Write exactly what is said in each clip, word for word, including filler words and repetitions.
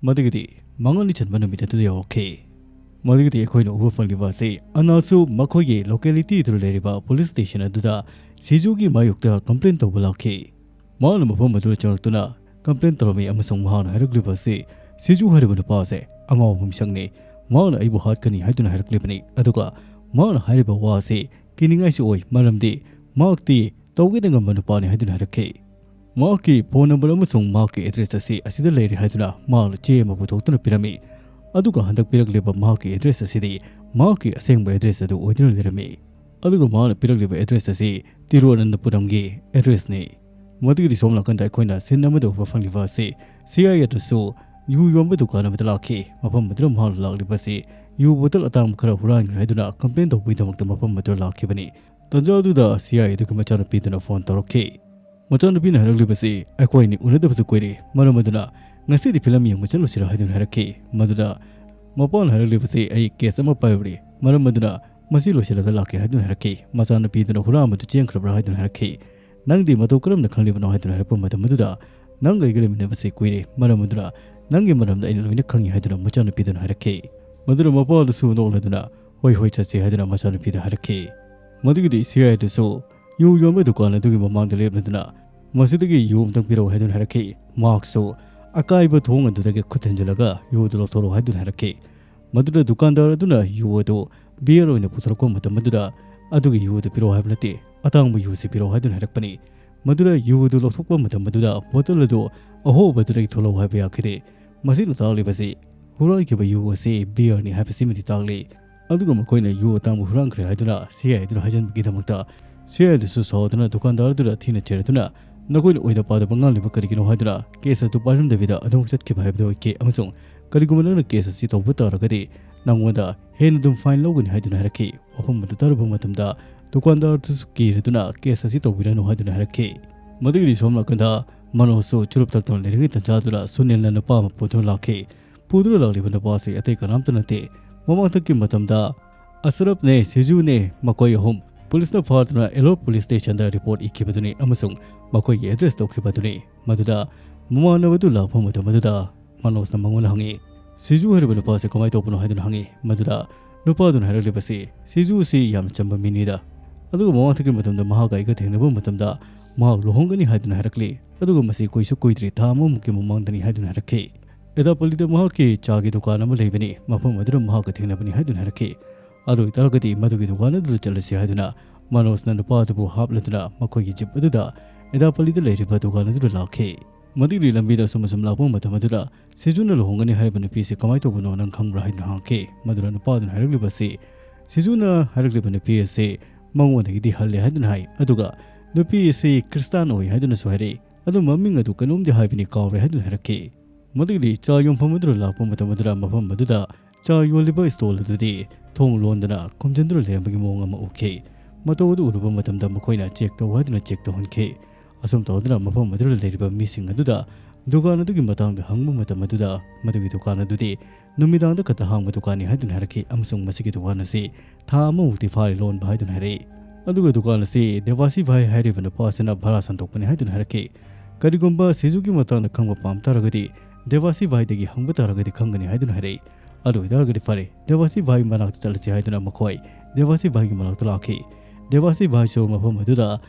ꯃꯗꯨꯒꯤꯗꯤ ꯃꯉꯥꯅꯤ ꯆꯟꯕ ꯅꯨꯃꯤꯠ ꯑꯗꯨꯗ ꯌꯧꯔꯛꯈꯤ꯫ ꯃꯗꯨꯒꯤꯗꯤ ꯑꯩꯈꯣꯏꯅ ꯎꯕ ꯐꯪꯂꯤꯕ ꯑꯁꯤ ꯑꯅꯥꯁꯨ ꯃꯈꯣꯏꯒꯤ locality ꯑꯗꯨꯗ ꯂꯩꯔꯤꯕ police station ꯑꯗꯨꯗ ꯁꯤꯖꯨꯒꯤ ꯃꯥꯌꯣꯛꯇ complain ꯇꯧꯕ ꯂꯥꯛꯈꯤ꯫ ꯃꯍꯥꯛꯅ ꯃꯐꯝ ꯑꯗꯨꯗ ꯆꯪꯂꯛꯇꯨꯅ complain ꯇꯧꯔꯝꯃꯤ ꯑꯃꯁꯨꯡ ꯃꯍꯥꯛꯅ ꯍꯥꯏꯔꯛꯂꯤꯕ ꯑꯁꯤ, "ꯁꯤꯖꯨ ꯍꯥꯏꯔꯤꯕ ꯅꯨꯄꯥ ꯑꯁꯦ ꯑꯉꯥꯎꯕ ꯃꯤꯁꯛꯅꯤ꯫ ꯃꯍꯥꯛꯅ ꯑꯩꯕꯨ ꯍꯥꯠꯀꯅꯤ ꯍꯥꯏꯗꯨꯅ ꯍꯥꯏꯔꯛꯂꯤꯕꯅꯤ꯫ ꯑꯗꯨꯒ ꯃꯍꯥꯛꯅ ꯍꯥꯏꯔꯤꯕ ꯋꯥ ꯑꯁꯤ ꯀꯤꯅꯤꯡꯉꯥꯏꯁꯨ ꯑꯣꯏ, ꯃꯔꯝꯗꯤ ꯃꯍꯥꯛꯇꯤ ꯇꯧꯒꯦꯗ ꯉꯝꯕ ꯅꯨꯄꯥꯅꯤ" ꯍꯥꯏꯗꯨꯅ ꯍꯥꯏꯔꯛꯈꯤ꯫ ꯃꯍꯥꯛꯀꯤ phone number ꯑꯃꯁꯨꯡ ꯃꯍꯥꯛꯀꯤ address ꯑꯁꯤ ꯑꯁꯤꯗ ꯂꯩꯔꯦ ꯍꯥꯏꯗꯨꯅ ꯃꯍꯥꯛꯅ ꯆꯦ ꯑꯃ ꯄꯨꯊꯣꯛꯇꯨꯅ ꯄꯤꯔꯝꯃꯤ꯫ ꯑꯗꯨꯒ ꯍꯟꯗꯛ ꯄꯤꯔꯛꯂꯤꯕ ꯃꯍꯥꯛꯀꯤ address ꯑꯁꯤꯗꯤ ꯃꯍꯥꯛꯀꯤ ꯑꯁꯦꯡꯕ address ꯑꯗꯨ ꯑꯣꯏꯗꯨꯅ ꯂꯩꯔꯝꯃꯤ꯫ ꯑꯗꯨꯒ ꯃꯍꯥꯛꯅ ꯄꯤꯔꯛꯂꯤꯕ address ꯑꯁꯤ ꯇꯤꯔꯨꯑꯅꯟꯇꯄꯨꯔꯝꯒꯤ addressꯅꯤ꯫ ꯃꯗꯨꯒꯤꯗꯤ ꯁꯣꯝ ꯅꯥꯀꯟꯗ ꯑꯩꯈꯣꯏꯅ scene ꯑꯃꯗ ꯎꯕ ꯐꯪꯂꯤꯕ ꯑꯁꯤ CI ꯑꯗꯨꯁꯨ ꯌꯨ ꯌꯣꯟꯕ ꯗꯨꯀꯥꯟ ꯑꯃꯗ ꯂꯥꯛꯈꯤ꯫ ꯃꯐꯝ ꯑꯗꯨꯗ ꯃꯍꯥꯛꯅ ꯂꯥꯛꯂꯤꯕ ꯑꯁꯤ ꯌꯨ bottle ꯑꯇꯥꯡꯕ ꯈꯔ ꯍꯨꯔꯥꯟꯈ꯭ꯔꯦ ꯍꯥꯏꯗꯨꯅ complain ꯇꯧꯕꯒꯤꯗꯃꯛꯇ ꯃꯐꯝ ꯑꯗꯨꯗ ꯂꯥꯛꯈꯤꯕꯅꯤ꯫ ꯇꯟꯖꯥ ꯑꯗꯨꯗ CI ꯑꯗꯨꯒꯤ ꯃꯆꯥꯅꯨꯄꯤꯗꯨꯅ phone ꯇꯧꯔꯛꯈꯤ꯫ ꯃꯆꯥꯅꯨꯄꯤꯅ ꯍꯥꯏꯔꯛꯂꯤꯕꯁꯤ, "ꯑꯩꯈꯣꯏ ꯑꯅꯤ ꯎꯅꯗꯕꯁꯨ ꯀꯨꯏꯔꯦ, ꯃꯔꯝ ꯑꯗꯨꯅ ꯉꯁꯤꯗꯤ film ꯌꯦꯡꯕ ꯆꯠꯂꯨꯁꯤꯔꯥ?" ꯍꯥꯏꯗꯨꯅ ꯍꯥꯏꯔꯛꯈꯤ꯫ ꯃꯗꯨꯗ ꯃꯄꯥꯅ ꯍꯥꯏꯔꯛꯂꯤꯕꯁꯤ, "ꯑꯩ case ꯑꯃ ꯄꯥꯏꯔꯨꯔꯦ, ꯃꯔꯝ ꯑꯗꯨꯅ ꯃꯁꯤ ꯂꯣꯏꯁꯤꯜꯂꯒ ꯂꯥꯛꯀꯦ" ꯍꯥꯏꯗꯨꯅ ꯍꯥꯏꯔꯛꯈꯤ꯫ ꯃꯆꯥꯅꯨꯄꯤꯗꯨꯅ ꯍꯨꯔꯥꯟꯕꯗꯨ ꯆꯦꯟꯈ꯭ꯔꯕ꯭ꯔꯥ ꯍꯥꯏꯗꯨꯅ ꯍꯥꯏꯔꯛꯈꯤ꯫ "ꯅꯪꯗꯤ ꯃꯇꯧ ꯀꯔꯝꯅ ꯈꯪꯂꯤꯕꯅꯣ?" ꯍꯥꯏꯗꯨꯅ ꯍꯥꯏꯔꯛꯄ ꯃꯇꯝ ꯑꯗꯨꯗ, "ꯅꯪꯒ ꯑꯩꯒ ꯂꯩꯃꯤꯟꯅꯕꯁꯤ ꯀꯨꯏꯔꯦ, ꯃꯔꯝ ꯑꯗꯨꯅ ꯅꯪꯒꯤ ꯃꯔꯝꯗ ꯑꯩꯅ ꯂꯣꯏꯅ ꯈꯪꯉꯤ" ꯍꯥꯏꯗꯨꯅ ꯃꯆꯥꯅꯨꯄꯤꯗꯨꯅ ꯍꯥꯏꯔꯛꯈꯤ꯫ ꯃꯗꯨꯗ ꯃꯄꯥ ꯑꯗꯨꯁꯨ ꯅꯣꯛꯂꯗꯨꯅ, "ꯍꯣꯏ, ꯍꯣꯏ, ꯆꯠꯁꯤ" ꯍꯥꯏꯗꯨꯅ ꯃꯆꯥꯅꯨꯄꯤꯗ ꯍꯥꯏꯔꯛꯈꯤ꯫ ꯃꯗꯨꯒꯤꯗꯤ CI ꯑꯗꯨꯁꯨ ꯌꯨ ꯌꯣꯟꯕ ꯗꯨꯀꯥꯟ ꯑꯗꯨꯒꯤ ꯃꯃꯥꯡꯗ ꯂꯦꯞꯂꯗꯨꯅ, "ꯃꯁꯤꯗꯒꯤ ꯌꯨ ꯑꯃꯇꯪ ꯄꯤꯔꯛꯎ" ꯍꯥꯏꯗꯨꯅ ꯍꯥꯏꯔꯛꯈꯤ꯫ ꯃꯍꯥꯛꯁꯨ ꯑꯀꯥꯏꯕ ꯊꯣꯡ ꯑꯗꯨꯗꯒꯤ ꯈꯨꯠ ꯊꯤꯟꯖꯤꯜꯂꯒ ꯌꯨ ꯑꯗꯨ ꯂꯧꯊꯣꯔꯛꯎ ꯍꯥꯏꯗꯨꯅ ꯍꯥꯏꯔꯛꯈꯤ꯫ ꯃꯗꯨꯗ ꯗꯨꯀꯥꯟꯗꯥꯔ ꯑꯗꯨꯅ ꯌꯨ ꯑꯗꯨ beer ꯑꯣꯏꯅ ꯄꯨꯊꯣꯔꯛꯄ ꯃꯇꯝ ꯑꯗꯨꯗ, "ꯑꯗꯨꯒꯤ ꯌꯨ ꯑꯗꯨ ꯄꯤꯔꯛꯑꯣ ꯍꯥꯏꯕ ꯅꯠꯇꯦ, ꯑꯇꯥꯡꯕ ꯌꯨꯁꯤ ꯄꯤꯔꯛꯑꯣ" ꯍꯥꯏꯗꯨꯅ ꯍꯥꯏꯔꯛꯄꯅꯤ꯫ ꯃꯗꯨꯗ ꯌꯨ ꯑꯗꯨ ꯂꯧꯊꯣꯛꯄ ꯃꯇꯝ ꯑꯗꯨꯗ bottle ꯑꯗꯨ ꯑꯍꯣꯕꯗꯨꯗꯒꯤ ꯊꯣꯛꯂꯛꯎ ꯍꯥꯏꯕ ꯌꯥꯈꯤꯗꯦ꯫ ꯃꯁꯤꯅ ꯇꯥꯛꯂꯤꯕꯁꯤ ꯍꯨꯔꯥꯟꯈꯤꯕ ꯌꯨ ꯑꯁꯤ beerꯅꯤ ꯍꯥꯏꯕꯁꯤꯃꯗꯤ ꯇꯥꯛꯂꯤ꯫ ꯑꯗꯨꯒ ꯃꯈꯣꯏꯅ ꯌꯨ ꯑꯇꯥꯡꯕ ꯍꯨꯔꯥꯟꯈ꯭ꯔꯦ ꯍꯥꯏꯗꯨꯅ CI ꯑꯗꯨꯗ ꯍꯥꯏꯖꯤꯟꯕꯒꯤꯗꯃꯛꯇ CI ꯑꯗꯨꯁꯨ ꯁꯥꯎꯗꯨꯅ ꯗꯨꯀꯥꯟꯗꯥꯔ ꯑꯗꯨꯗ ꯊꯤꯅ ꯆꯩꯔꯗꯨꯅ, "ꯅꯈꯣꯏꯅ ꯑꯣꯏꯗ ꯄꯥꯗꯕ ꯉꯥꯡꯂꯤꯕ ꯀꯔꯤꯒꯤꯅꯣ?" ꯍꯥꯏꯗꯨꯅ case ꯑꯗꯨ ꯄꯥꯏꯔꯝꯗꯕꯤꯗ ꯑꯗꯨꯃꯛ ꯆꯠꯈꯤꯕ ꯍꯥꯏꯕꯗꯨ ꯑꯣꯏꯈꯤ꯫ ꯑꯃꯁꯨꯡ "ꯀꯔꯤꯒꯨꯝꯕ ꯅꯪꯅ case ꯑꯁꯤ ꯇꯧꯕ ꯇꯥꯔꯒꯗꯤ ꯅꯪꯉꯣꯟꯗ ꯍꯦꯟꯅ ꯑꯗꯨꯝ fine ꯂꯧꯒꯅꯤ" ꯍꯥꯏꯗꯨꯅ ꯍꯥꯏꯔꯛꯈꯤ꯫ ꯋꯥꯐꯝ ꯑꯗꯨ ꯇꯥꯔꯨꯕ ꯃꯇꯝꯗ ꯗꯨꯀꯥꯟꯗꯥꯔ ꯑꯗꯨꯁꯨ ꯀꯤꯔꯗꯨꯅ, "Case ꯑꯁꯤ ꯇꯧꯕꯤꯔꯅꯨ" ꯍꯥꯏꯗꯨꯅ ꯍꯥꯏꯔꯛꯈꯤ꯫ ꯃꯗꯨꯒꯤꯗꯤ ꯁꯣꯝ ꯅꯥꯀꯟꯗ ꯃꯅꯣꯖꯁꯨ ꯆꯨꯔꯨꯞ ꯊꯛꯇꯨꯅ ꯂꯩꯔꯤꯉꯩ ꯇꯟꯖꯥꯗꯨꯗ ꯁꯨꯅꯤꯜꯅ ꯅꯨꯄꯥ ꯑꯃ ꯄꯨꯗꯨꯅ ꯂꯥꯛꯈꯤ꯫ ꯄꯨꯗꯨꯅ ꯂꯥꯛꯂꯤꯕ ꯅꯨꯄꯥ ꯑꯁꯤ ꯑꯇꯩ ꯀꯅꯥꯝꯇ ꯅꯠꯇꯦ꯫ ꯃꯃꯥꯡꯊꯛꯀꯤ ꯃꯇꯝꯗ ꯑꯁꯔꯞꯅꯦ, ꯁꯤꯖꯨꯅꯦ, ꯃꯈꯣꯏ ꯑꯍꯨꯝ ꯄꯨꯂꯤꯁꯅ ꯐꯥꯗꯨꯅ ꯑꯦꯂꯣ ꯄꯨꯂꯤꯁ ꯁ꯭ꯇꯦꯁꯟꯗ ꯔꯤꯄꯣꯔꯠ ꯏꯈꯤꯕꯗꯨꯅꯤ ꯑꯃꯁꯨꯡ ꯃꯈꯣꯏꯒꯤ ꯑꯦꯗ꯭ꯔꯦꯁ ꯇꯧꯈꯤꯕꯗꯨꯅꯤ꯫ ꯃꯗꯨꯗ ꯃꯃꯥꯟꯅꯕꯗꯨ ꯂꯥꯛꯄ ꯃꯇꯝ ꯑꯗꯨꯗ ꯃꯅꯣꯖꯅ ꯃꯉꯣꯟꯗ ꯍꯪꯉꯤ꯫ "ꯁꯤꯖꯨ ꯍꯥꯏꯔꯤꯕ ꯅꯨꯄꯥ ꯑꯁꯤ ꯀꯃꯥꯏꯅ ꯇꯧꯕꯅꯣ?" ꯍꯥꯏꯗꯨꯅ ꯍꯪꯉꯤ꯫ ꯃꯗꯨꯗ ꯅꯨꯄꯥꯗꯨꯅ ꯍꯥꯏꯔꯛꯂꯤꯕꯁꯤ, "ꯁꯤꯖꯨ ꯑꯁꯤ ꯌꯥꯝꯅ ꯆꯝꯕ ꯃꯤꯅꯤꯗ, ꯑꯗꯨꯒ ꯃꯃꯥꯡꯊꯛꯀꯤ ꯃꯇꯝꯗ ꯃꯍꯥꯛꯀ ꯑꯩꯒ ꯊꯦꯡꯅꯕ ꯃꯇꯝꯗ ꯃꯍꯥꯛ ꯂꯨꯍꯣꯡꯒꯅꯤ ꯍꯥꯏꯗꯨꯅ ꯍꯥꯏꯔꯛꯂꯤ, ꯑꯗꯨꯒ ꯃꯁꯤ ꯀꯨꯏꯁꯨ ꯀꯨꯏꯗ꯭ꯔꯤ, ꯊꯥ ꯑꯃꯃꯨꯛꯀꯤ ꯃꯃꯥꯡꯗꯅꯤ" ꯍꯥꯏꯗꯨꯅ ꯍꯥꯏꯔꯛꯈꯤ꯫ ꯑꯦꯗꯥꯄꯜꯂꯤꯗ ꯃꯍꯥꯛꯀꯤ ꯆꯥꯒꯤ ꯗꯨꯀꯥꯟ ꯑꯃ ꯂꯩꯕꯅꯤ, ꯃꯐꯝ ꯑꯗꯨꯗ ꯃꯍꯥꯛꯀ ꯊꯦꯡꯅꯕꯅꯤ ꯍꯥꯏꯗꯨꯅ ꯍꯥꯏꯔꯛꯈꯤ꯫ ꯑꯗꯨ ꯑꯣꯏꯇꯥꯔꯒꯗꯤ ꯃꯗꯨꯒꯤ ꯗꯨꯀꯥꯟ ꯑꯗꯨꯗ ꯆꯠꯂꯁꯤ ꯍꯥꯏꯗꯨꯅ ꯃꯅꯣꯖꯅ ꯅꯨꯄꯥ ꯑꯗꯨꯕꯨ ꯍꯥꯞꯂꯗꯨꯅ ꯃꯈꯣꯏꯒꯤ ꯖꯤꯞ ꯑꯗꯨꯗ ꯑꯦꯗꯥꯄꯜꯂꯤꯗ ꯂꯩꯔꯤꯕ ꯗꯨꯀꯥꯟ ꯑꯗꯨꯗ ꯂꯥꯛꯈꯤ꯫ ꯃꯗꯨꯒꯤ ꯂꯝꯕꯤꯗ ꯑꯁꯨꯝ ꯑꯁꯨꯝ ꯂꯥꯛꯄ ꯃꯇꯝ ꯑꯗꯨꯗ ꯁꯤꯖꯨꯅ ꯂꯨꯍꯣꯡꯒꯅꯤ ꯍꯥꯏꯔꯤꯕ ꯅꯨꯄꯤ ꯑꯁꯤ ꯀꯃꯥꯏꯅ ꯇꯧꯕꯅꯣ ꯅꯪ ꯈꯪꯕ꯭ꯔꯥ ꯍꯥꯏꯗꯨꯅ ꯍꯪꯈꯤ꯫ ꯃꯗꯨꯗ ꯅꯨꯄꯥ ꯑꯗꯨꯅ ꯍꯥꯏꯔꯛꯂꯤꯕ ꯑꯁꯤ, ꯁꯤꯖꯨꯅ ꯍꯥꯏꯔꯛꯂꯤꯕ ꯅꯨꯄꯤ ꯑꯁꯤ ꯃꯉꯣꯟꯗꯒꯤꯗꯤ ꯍꯜꯂꯦ ꯍꯥꯏꯗꯨꯅ ꯍꯥꯏ, ꯑꯗꯨꯒ ꯅꯨꯄꯤ ꯑꯁꯤ ꯈ꯭ꯔꯤꯁꯇꯥꯟ ꯑꯣꯏ ꯍꯥꯏꯗꯨꯅꯁꯨ ꯍꯥꯏꯔꯛꯏ꯫ ꯑꯗꯨ ꯃꯃꯤꯡ ꯑꯗꯨ ꯀꯩꯅꯣꯝꯗꯤ ꯍꯥꯏꯕꯅꯤ, ꯀꯥꯎꯔꯦ ꯍꯥꯏꯗꯨꯅ ꯍꯥꯏꯔꯛꯈꯤ꯫ ꯃꯗꯨꯒꯤꯗꯤ ꯆꯥ ꯌꯣꯟꯐꯝ ꯑꯗꯨꯗ ꯂꯥꯛꯄ ꯃꯇꯝ ꯑꯗꯨꯗ ꯃꯐꯝ ꯑꯗꯨꯗ ꯆꯥ ꯌꯣꯜꯂꯤꯕ ꯁ꯭ꯇꯣꯜ ꯑꯗꯨꯗꯤ ꯊꯣꯡ ꯂꯣꯟꯗꯨꯅ ꯈꯨꯝꯖꯤꯟꯗꯨꯅ ꯂꯩꯔꯝꯕꯒꯤ ꯃꯑꯣꯡ ꯑꯃ ꯎꯈꯤ꯫ ꯃꯇꯧ ꯑꯗꯨ ꯎꯔꯨꯕ ꯃꯇꯝꯗ ꯃꯈꯣꯏꯅ ꯆꯦꯛ ꯇꯧ ꯍꯥꯏꯗꯨꯅ ꯆꯦꯛ ꯇꯧꯍꯟꯈꯤ꯫ ꯑꯁꯨꯝ ꯇꯧꯗꯨꯅ ꯃꯐꯝ ꯑꯗꯨꯗ ꯂꯩꯔꯤꯕ ꯃꯤꯁꯤꯡ ꯑꯗꯨꯗ ꯗꯨꯀꯥꯟ ꯑꯗꯨꯒꯤ ꯃꯇꯥꯡꯗ ꯍꯪꯕ ꯃꯇꯝ ꯑꯗꯨꯗ ꯃꯗꯨꯒꯤ ꯗꯨꯀꯥꯟ ꯑꯗꯨꯗꯤ ꯅꯨꯃꯤꯗꯥꯡꯗ ꯈꯛꯇ ꯍꯥꯡꯕ ꯗꯨꯀꯥꯟꯅꯤ ꯍꯥꯏꯗꯨꯅ ꯍꯥꯏꯔꯛꯈꯤ, ꯑꯃꯁꯨꯡ ꯃꯁꯤꯒꯤ ꯗꯨꯀꯥꯟ ꯑꯁꯤ ꯊꯥ ꯑꯃꯃꯨꯛꯇꯤ ꯐꯥꯔꯦ ꯂꯣꯟꯕ ꯍꯥꯏꯗꯨꯅ ꯍꯥꯏꯔꯛꯏ꯫ ꯑꯗꯨꯒ ꯗꯨꯀꯥꯟ ꯑꯁꯤ ꯗꯦꯕꯥꯁꯤ ꯚꯥꯏ ꯍꯥꯏꯔꯤꯕ ꯅꯨꯄꯥ ꯑꯁꯤꯅ ꯚꯔꯥ ꯁꯟꯗꯣꯛꯄꯅꯤ ꯍꯥꯏꯗꯨꯅ ꯍꯥꯏꯔꯛꯈꯤ꯫ ꯀꯔꯤꯒꯨꯝꯕ ꯁꯤꯖꯨꯒꯤ ꯃꯇꯥꯡꯗ ꯈꯪꯕ ꯄꯥꯝ ꯇꯥꯔꯒꯗꯤ ꯗꯦꯕꯥꯁꯤ ꯚꯥꯏꯗꯒꯤ ꯍꯪꯕ ꯇꯥꯔꯒꯗꯤ ꯈꯪꯒꯅꯤ ꯍꯥꯏꯗꯨꯅ ꯍꯥꯏꯔꯛꯏ꯫ ꯑꯗꯨ ꯑꯣꯏꯇꯥꯔꯒꯗꯤ ꯐꯔꯦ, ꯗꯦꯕꯥꯁꯤ ꯚꯥꯏ ꯃꯅꯥꯛꯇ ꯆꯠꯂꯁꯤ ꯍꯥꯏꯗꯨꯅ ꯃꯈꯣꯏ ꯗꯦꯕꯥꯁꯤ ꯚꯥꯏꯒꯤ ꯃꯅꯥꯛꯇ ꯂꯥꯛꯈꯤ꯫ ꯗꯦꯕꯥꯁꯤ ꯚꯥꯏꯁꯨ ꯃꯐꯝ ꯑꯗꯨꯗ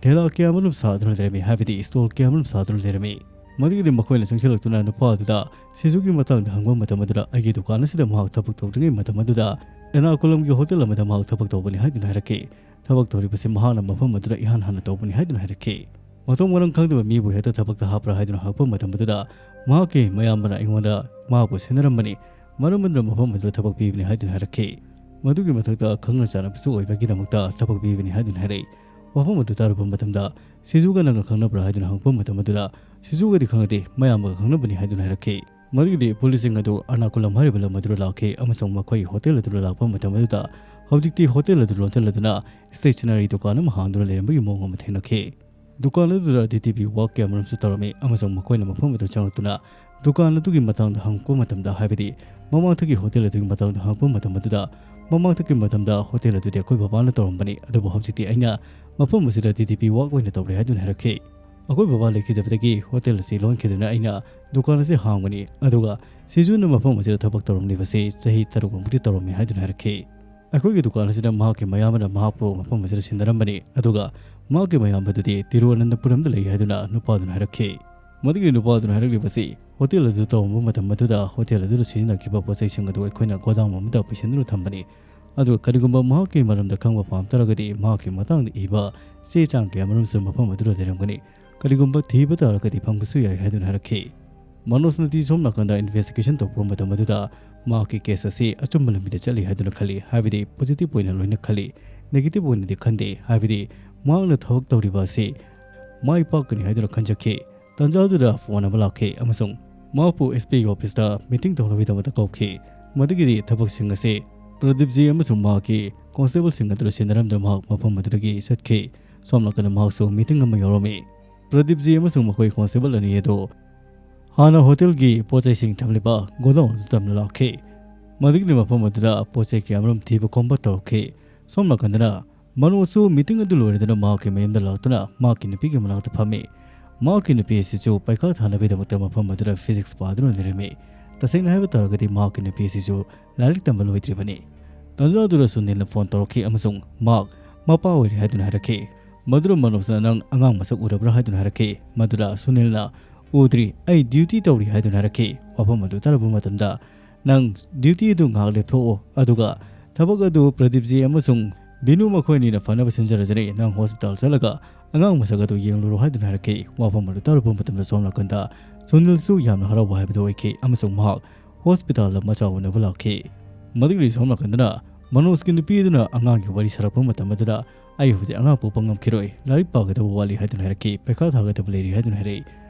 ꯊꯦꯂꯥ ꯀꯌꯥꯃꯔꯨꯝ ꯁꯥꯗꯨꯅ ꯂꯩꯔꯝꯃꯤ, ꯍꯥꯏꯕꯗꯤ ꯁ꯭ꯇꯣꯜ ꯀꯌꯥꯃꯔꯨꯝ ꯁꯥꯗꯨꯅ ꯂꯩꯔꯝꯃꯤ꯫ ꯃꯗꯨꯒꯤꯗꯤ ꯃꯈꯣꯏꯅ ꯆꯪꯁꯤꯜꯂꯛꯇꯨꯅ ꯅꯨꯄꯥ ꯑꯗꯨꯗ ꯁꯤꯖꯨꯒꯤ ꯃꯇꯥꯡꯗ ꯍꯪꯕ ꯃꯇꯝ ꯑꯗꯨꯗ, "ꯑꯩꯒꯤ ꯗꯨꯀꯥꯟ ꯑꯁꯤꯗ ꯃꯍꯥꯛ ꯊꯕꯛ ꯇꯧꯗ꯭ꯔꯤꯉꯩ ꯃꯇꯝ ꯑꯗꯨꯗ ꯑꯦꯔꯅꯥꯀꯨꯂꯝꯒꯤ ꯍꯣꯇꯦꯜ ꯑꯃꯗ ꯃꯍꯥꯛ ꯊꯕꯛ ꯇꯧꯕꯅꯤ" ꯍꯥꯏꯗꯨꯅ ꯍꯥꯏꯔꯛꯈꯤ꯫ "ꯊꯕꯛ ꯇꯧꯔꯤꯕꯁꯤ ꯃꯍꯥꯛꯅ ꯃꯐꯝ ꯑꯗꯨꯗ ꯏꯍꯥꯟ ꯍꯥꯟꯅ ꯇꯧꯕꯅꯤ" ꯍꯥꯏꯗꯨꯅ ꯍꯥꯏꯔꯛꯈꯤ꯫ ꯃꯊꯣꯡ ꯃꯔꯝ ꯈꯪꯗꯕ ꯃꯤꯕꯨ ꯍꯦꯛꯇ ꯊꯕꯛꯇ ꯍꯥꯞꯄ꯭ꯔꯥ ꯍꯥꯏꯗꯨꯅ ꯍꯪꯉꯛꯄ ꯃꯇꯝ ꯑꯗꯨꯗ, ꯃꯍꯥꯛꯀꯤ ꯃꯌꯥꯝꯕꯅ ꯑꯩꯉꯣꯟꯗ ꯃꯍꯥꯛꯄꯨ ꯁꯤꯟꯅꯔꯝꯕꯅꯤ, ꯃꯔꯝ ꯑꯗꯨꯅ ꯃꯐꯝ ꯑꯗꯨꯗ ꯊꯕꯛ ꯄꯤꯕꯅꯤ ꯍꯥꯏꯗꯨꯅ ꯍꯥꯏꯔꯛꯈꯤ꯫ ꯃꯗꯨꯒꯤ ꯃꯊꯛꯇ ꯈꯪꯅ ꯆꯥꯟꯅꯕꯁꯨ ꯑꯣꯏꯕꯒꯤꯗꯃꯛꯇ ꯊꯕꯛ ꯄꯤꯕꯅꯤ ꯍꯥꯏꯗꯨꯅ ꯍꯥꯏꯔꯛꯏ꯫ ꯋꯥꯐꯝ ꯑꯗꯨ ꯇꯥꯔꯨꯕ ꯃꯇꯝꯗ, "ꯁꯤꯖꯨꯒ ꯅꯪꯒ ꯈꯪꯅꯕ꯭ꯔꯥ?" ꯍꯥꯏꯗꯨꯅ ꯍꯪꯉꯛꯄ ꯃꯇꯝ ꯑꯗꯨꯗ, "ꯁꯤꯖꯨꯒꯗꯤ ꯈꯪꯅꯗꯦ, ꯃꯌꯥꯝꯕꯒ ꯈꯪꯅꯕꯅꯤ" ꯍꯥꯏꯗꯨꯅ ꯍꯥꯏꯔꯛꯈꯤ꯫ ꯃꯗꯨꯒꯤꯗꯤ ꯄꯨꯂꯤꯁꯁꯤꯡ ꯑꯗꯨ ꯑꯔꯅꯥꯀꯨꯂꯝ ꯍꯥꯏꯔꯤꯕ ꯂꯝ ꯑꯗꯨꯗ ꯂꯥꯛꯈꯤ, ꯑꯃꯁꯨꯡ ꯃꯈꯣꯏ ꯍꯣꯇꯦꯜ ꯑꯗꯨꯗ ꯂꯥꯛꯄ ꯃꯇꯝ ꯑꯗꯨꯗ ꯍꯧꯖꯤꯛꯇꯤ ꯍꯣꯇꯦꯜ ꯑꯗꯨ ꯂꯣꯟꯁꯤꯜꯂꯗꯨꯅ ꯁ꯭ꯇꯦꯁꯅꯔꯤ ꯗꯨꯀꯥꯟ ꯑꯃ ꯍꯥꯡꯗꯨꯅ ꯂꯩꯔꯝꯕꯒꯤ ꯃꯑꯣꯡ ꯑꯃ ꯊꯦꯡꯅꯈꯤ꯫ ꯗꯨꯀꯥꯟ ꯑꯗꯨꯗ ꯗꯤ ꯇꯤ ꯄꯤ ꯋꯥꯛ ꯀꯌꯥꯃꯔꯨꯝꯁꯨ ꯇꯧꯔꯝꯃꯤ, ꯑꯃꯁꯨꯡ ꯃꯈꯣꯏꯅ ꯃꯐꯝ ꯑꯗꯨ ꯆꯪꯂꯛꯇꯨꯅ ꯗꯨꯀꯥꯟ ꯑꯗꯨꯒꯤ ꯃꯇꯥꯡꯗ ꯍꯪꯉꯛꯄ ꯃꯇꯝꯗ, ꯍꯥꯏꯕꯗꯤ ꯃꯃꯥꯡꯊꯛꯀꯤ ꯍꯣꯇꯦꯜ ꯑꯗꯨꯒꯤ ꯃꯇꯥꯡꯗ ꯍꯪꯉꯛꯄ ꯃꯇꯝ ꯑꯗꯨꯗ, ꯃꯃꯥꯡꯊꯛꯀꯤ ꯃꯇꯝꯗ ꯍꯣꯇꯦꯜ ꯑꯗꯨꯗꯤ ꯑꯩꯈꯣꯏ ꯕꯕꯥꯅ ꯇꯧꯔꯝꯕꯅꯤ, ꯑꯗꯨꯕꯨ ꯍꯧꯖꯤꯛꯇꯤ ꯑꯩꯅ ꯃꯐꯝ ꯑꯁꯤꯗ ꯗꯤ ꯇꯤ ꯄꯤ ꯋꯥꯛ ꯑꯣꯏꯅ ꯇꯧꯔꯦ ꯍꯥꯏꯗꯨꯅ ꯍꯥꯏꯔꯛꯈꯤ꯫ ꯑꯩꯈꯣꯏ ꯕꯕꯥ ꯂꯩꯈꯤꯗꯕꯗꯒꯤ ꯍꯣꯇꯦꯜ ꯑꯁꯤ ꯂꯣꯟꯈꯤꯗꯨꯅ ꯑꯩꯅ ꯗꯨꯀꯥꯟ ꯑꯁꯤ ꯍꯥꯡꯕꯅꯤ, ꯑꯗꯨꯒ ꯁꯤꯖꯨꯅ ꯃꯐꯝ ꯑꯁꯤꯗ ꯊꯕꯛ ꯇꯧꯔꯝꯂꯤꯕꯁꯤ ꯆꯍꯤ ꯇꯔꯨꯛꯃꯨꯛꯇꯤ ꯇꯧꯔꯝꯃꯤ ꯍꯥꯏꯗꯨꯅ ꯍꯥꯏꯔꯛꯈꯤ꯫ ꯑꯩꯈꯣꯏꯒꯤ ꯗꯨꯀꯥꯟ ꯑꯁꯤꯗ ꯃꯍꯥꯛꯀꯤ ꯃꯌꯥꯝꯕꯅ ꯃꯍꯥꯛꯄꯨ ꯃꯐꯝ ꯑꯁꯤꯗ ꯁꯤꯟꯅꯔꯝꯕꯅꯤ, ꯑꯗꯨꯒ ꯃꯍꯥꯛꯀꯤ ꯃꯌꯥꯝꯕꯗꯨꯗꯤ ꯇꯤꯔꯨꯑꯅꯟꯇꯄꯨꯔꯝꯗ ꯂꯩ ꯍꯥꯏꯗꯨꯅ ꯅꯨꯄꯥꯗꯨꯅ ꯍꯥꯏꯔꯛꯈꯤ꯫ ꯃꯗꯨꯒꯤ ꯅꯨꯄꯥꯗꯨꯅ ꯍꯥꯏꯔꯛꯂꯤꯕꯁꯤ ꯍꯣꯇꯦꯜ ꯑꯗꯨ ꯇꯧꯔꯝꯕ ꯃꯇꯝ ꯑꯗꯨꯗ ꯍꯣꯇꯦꯜ ꯑꯗꯨꯗ ꯁꯤꯖꯤꯟꯅꯈꯤꯕ ꯄꯣꯠ ꯆꯩꯁꯤꯡ ꯑꯗꯨ ꯑꯩꯈꯣꯏꯅ ꯒꯣꯗꯥꯎꯟ ꯑꯃꯗ ꯄꯩꯁꯤꯟꯗꯨꯅ ꯊꯝꯕꯅꯤ꯫ ꯑꯗꯨꯒ ꯀꯔꯤꯒꯨꯝꯕ ꯃꯍꯥꯛꯀꯤ ꯃꯔꯝꯗ ꯈꯪꯕ ꯄꯥꯝ ꯇꯥꯔꯒꯗꯤ ꯃꯍꯥꯛꯀꯤ ꯃꯇꯥꯡꯗ ꯏꯕ ꯆꯦ ꯆꯥꯡ ꯀꯌꯥ ꯃꯔꯨꯝꯁꯨ ꯃꯐꯝ ꯑꯗꯨꯗ ꯂꯩꯔꯝꯒꯅꯤ꯫ ꯀꯔꯤꯒꯨꯝꯕ ꯊꯤꯕ ꯇꯥꯔꯒꯗꯤ ꯐꯪꯕꯁꯨ ꯌꯥꯏ ꯍꯥꯏꯗꯨꯅ ꯍꯥꯏꯔꯛꯈꯤ꯫ ꯃꯅꯣꯖꯅꯗꯤ ꯁꯣꯝ ꯅꯥꯀꯟꯗ ꯏꯟꯚꯦꯁꯇꯤꯒꯦꯁꯟ ꯇꯧꯔꯛꯄ ꯃꯇꯝ ꯑꯗꯨꯗ ꯃꯍꯥꯛꯀꯤ ꯀꯦꯁ ꯑꯁꯤ ꯑꯆꯨꯝꯕ ꯂꯝꯕꯤꯗ ꯆꯠꯂꯤ ꯍꯥꯏꯗꯨꯅ ꯈꯜꯂꯤ, ꯍꯥꯏꯕꯗꯤ ꯄꯣꯖꯤꯇꯤꯚ ꯑꯣꯏꯅ ꯂꯣꯏꯅ ꯈꯜꯂꯤ, ꯅꯦꯒꯦꯇꯤꯚ ꯑꯣꯏꯅꯗꯤ ꯈꯟꯗꯦ, ꯍꯥꯏꯕꯗꯤ ꯃꯍꯥꯛꯅ ꯊꯕꯛ ꯇꯧꯔꯤꯕ ꯑꯁꯤ ꯃꯥꯏ ꯄꯥꯛꯀꯅꯤ ꯍꯥꯏꯗꯨꯅ ꯈꯟꯖꯈꯤ꯫ ꯇꯥꯟꯖꯥ ꯑꯗꯨꯗ ꯐꯣꯟ ꯑꯃ ꯂꯥꯛꯈꯤ ꯑꯃꯁꯨꯡ ꯃꯍꯥꯛꯄꯨ ꯑꯦꯁ ꯄꯤ ꯑꯣꯐꯤꯁꯇ ꯃꯤꯇꯤꯡ ꯇꯧꯅꯕꯒꯤꯗꯃꯛꯇ ꯀꯧꯈꯤ꯫ ꯃꯗꯨꯒꯤꯗꯤ ꯊꯕꯛꯁꯤꯡ ꯑꯁꯤ ꯄ꯭ꯔꯗꯤꯞꯖꯤ ꯑꯃꯁꯨꯡ ꯃꯍꯥꯛꯀꯤ ꯀꯣꯟꯁꯇꯦꯕꯜꯁꯤꯡ ꯑꯗꯨꯗ ꯁꯤꯟꯅꯔꯝꯗꯨꯅ ꯃꯍꯥꯛ ꯃꯐꯝ ꯑꯗꯨꯗꯒꯤ ꯆꯠꯈꯤ꯫ ꯁꯣꯝ ꯅꯥꯀꯟꯗ ꯃꯍꯥꯛꯁꯨ ꯃꯤꯇꯤꯡ ꯑꯃ ꯌꯥꯎꯔꯝꯃꯤ꯫ ꯄ꯭ꯔꯗꯤꯞꯖꯤ ꯑꯃꯁꯨꯡ ꯃꯈꯣꯏ ꯀꯣꯟꯁꯇꯦꯕꯜ ꯑꯅꯤ ꯑꯗꯨ ꯍꯥꯟꯅ ꯍꯣꯇꯦꯜꯒꯤ ꯄꯣꯠ ꯆꯩꯁꯤꯡ ꯊꯝꯂꯤꯕ ꯒꯣꯗꯥꯎꯟ ꯑꯗꯨ ꯇꯝꯅ ꯂꯥꯛꯈꯤ꯫ ꯃꯗꯨꯒꯤ ꯃꯐꯝ ꯑꯗꯨꯗ ꯄꯣꯠ ꯆꯩ ꯀꯌꯥꯃꯔꯨꯝ ꯊꯤꯕ ꯈꯣꯝꯕ ꯇꯧꯔꯛꯈꯤ꯫ ꯁꯣꯝ ꯅꯥꯀꯟꯗꯅ ꯃꯅꯣꯖꯁꯨ ꯃꯤꯇꯤꯡ ꯑꯗꯨ ꯂꯣꯏꯔꯗꯨꯅ ꯃꯍꯥꯛꯀꯤ ꯃꯌꯨꯝꯗ ꯂꯥꯛꯇꯨꯅ ꯃꯍꯥꯛꯀꯤ ꯅꯨꯄꯤꯒꯤ ꯃꯅꯥꯛꯇ ꯐꯝꯃꯤ꯫ ꯃꯍꯥꯛꯀꯤ ꯅꯨꯄꯤ ꯑꯁꯤꯁꯨ ꯄꯩꯈꯥ ꯊꯥꯅꯕꯒꯤꯗꯃꯛꯇ ꯃꯐꯝ ꯑꯗꯨꯗ ꯐꯤꯖꯤꯛꯁ ꯄꯥꯗꯨꯅ ꯂꯩꯔꯝꯃꯤ꯫ ꯇꯁꯦꯡꯅ ꯍꯥꯏꯕ ꯇꯥꯔꯒꯗꯤ ꯃꯍꯥꯛꯀꯤ ꯅꯨꯄꯤ ꯑꯁꯤꯁꯨ ꯂꯥꯏꯔꯤꯛ ꯇꯝꯕ ꯂꯣꯏꯗ꯭ꯔꯤꯕꯅꯤ꯫ ꯇꯥꯟꯖꯥ ꯑꯗꯨꯗ ꯁꯨꯅꯤꯜꯅ ꯐꯣꯟ ꯇꯧꯔꯛꯈꯤ ꯑꯃꯁꯨꯡ ꯃꯍꯥꯛ ꯃꯄꯥ ꯑꯣꯏꯔꯦ ꯍꯥꯏꯗꯨꯅ ꯍꯥꯏꯔꯛꯈꯤ꯫ ꯃꯗꯨꯗ ꯃꯅꯣꯖꯅ "ꯅꯪ ꯑꯉꯥꯡ ꯃꯁꯛ ꯎꯔꯕ꯭ꯔꯥ?" ꯍꯥꯏꯗꯨꯅ ꯍꯥꯏꯔꯛꯈꯤ꯫ ꯃꯗꯨꯗ ꯁꯨꯅꯤꯜꯅ "ꯎꯗ꯭ꯔꯤ, ꯑꯩ ꯗ꯭ꯌꯨꯇꯤ ꯇꯧꯔꯤ" ꯍꯥꯏꯗꯨꯅ ꯍꯥꯏꯔꯛꯈꯤ꯫ ꯋꯥꯐꯝ ꯑꯗꯨ ꯇꯥꯔꯕ ꯃꯇꯝꯗ "ꯅꯪ ꯗ꯭ꯌꯨꯇꯤ ꯑꯗꯨ ꯉꯥꯏꯍꯥꯛ ꯂꯦꯞꯊꯣꯛꯑꯣ, ꯑꯗꯨꯒ ꯊꯕꯛ ꯑꯗꯨ ꯄ꯭ꯔꯗꯤꯞꯖꯤ ꯑꯃꯁꯨꯡ ꯕꯤꯅꯨ ꯃꯈꯣꯏ ꯑꯅꯤꯅ ꯐꯅꯕ ꯁꯤꯟꯖꯔꯖꯅꯤ꯫ ꯅꯪ ꯍꯣꯁꯄꯤꯇꯥꯜ ꯆꯠꯂꯒ ꯑꯉꯥꯡ ꯃꯁꯛ ꯑꯗꯨ ꯌꯦꯡꯂꯨꯔꯣ" ꯍꯥꯏꯗꯨꯅ ꯍꯥꯏꯔꯛꯈꯤ꯫ ꯋꯥꯐꯝ ꯑꯗꯨ ꯇꯥꯔꯨꯕ ꯃꯇꯝꯗ ꯁꯣꯝ ꯅꯥꯀꯟꯗ ꯁꯨꯅꯤꯜꯁꯨ ꯌꯥꯝꯅ ꯍꯔꯥꯎꯕ ꯍꯥꯏꯕꯗꯨ ꯑꯣꯏꯈꯤ ꯑꯃꯁꯨꯡ ꯃꯍꯥꯛ ꯍꯣꯁꯄꯤꯇꯥꯜꯗ ꯃꯆꯥ ꯎꯅꯕ ꯂꯥꯛꯈꯤ꯫ ꯃꯗꯨꯒꯤ ꯁꯣꯝ ꯅꯥꯀꯟꯗꯅ ꯃꯅꯣꯖꯀꯤ ꯅꯨꯄꯤ ꯑꯗꯨꯅ ꯑꯉꯥꯡꯒꯤ ꯋꯥꯔꯤ ꯁꯥꯔꯛꯄ ꯃꯇꯝ ꯑꯗꯨꯗ "ꯑꯩ ꯍꯧꯖꯤꯛ ꯑꯉꯥꯡ ꯄꯣꯛꯄ ꯉꯝꯈꯤꯔꯣꯏ, ꯂꯥꯏꯔꯤꯛ ꯄꯥꯒꯗꯕ ꯋꯥꯠꯂꯤ" ꯍꯥꯏꯗꯨꯅ ꯍꯥꯏꯔꯛꯈꯤ꯫ "ꯄꯩꯈꯥ ꯊꯥꯒꯗꯕ ꯂꯩꯔꯤ" ꯍꯥꯏꯗꯨꯅ ꯍꯥꯏꯔꯛꯏ꯫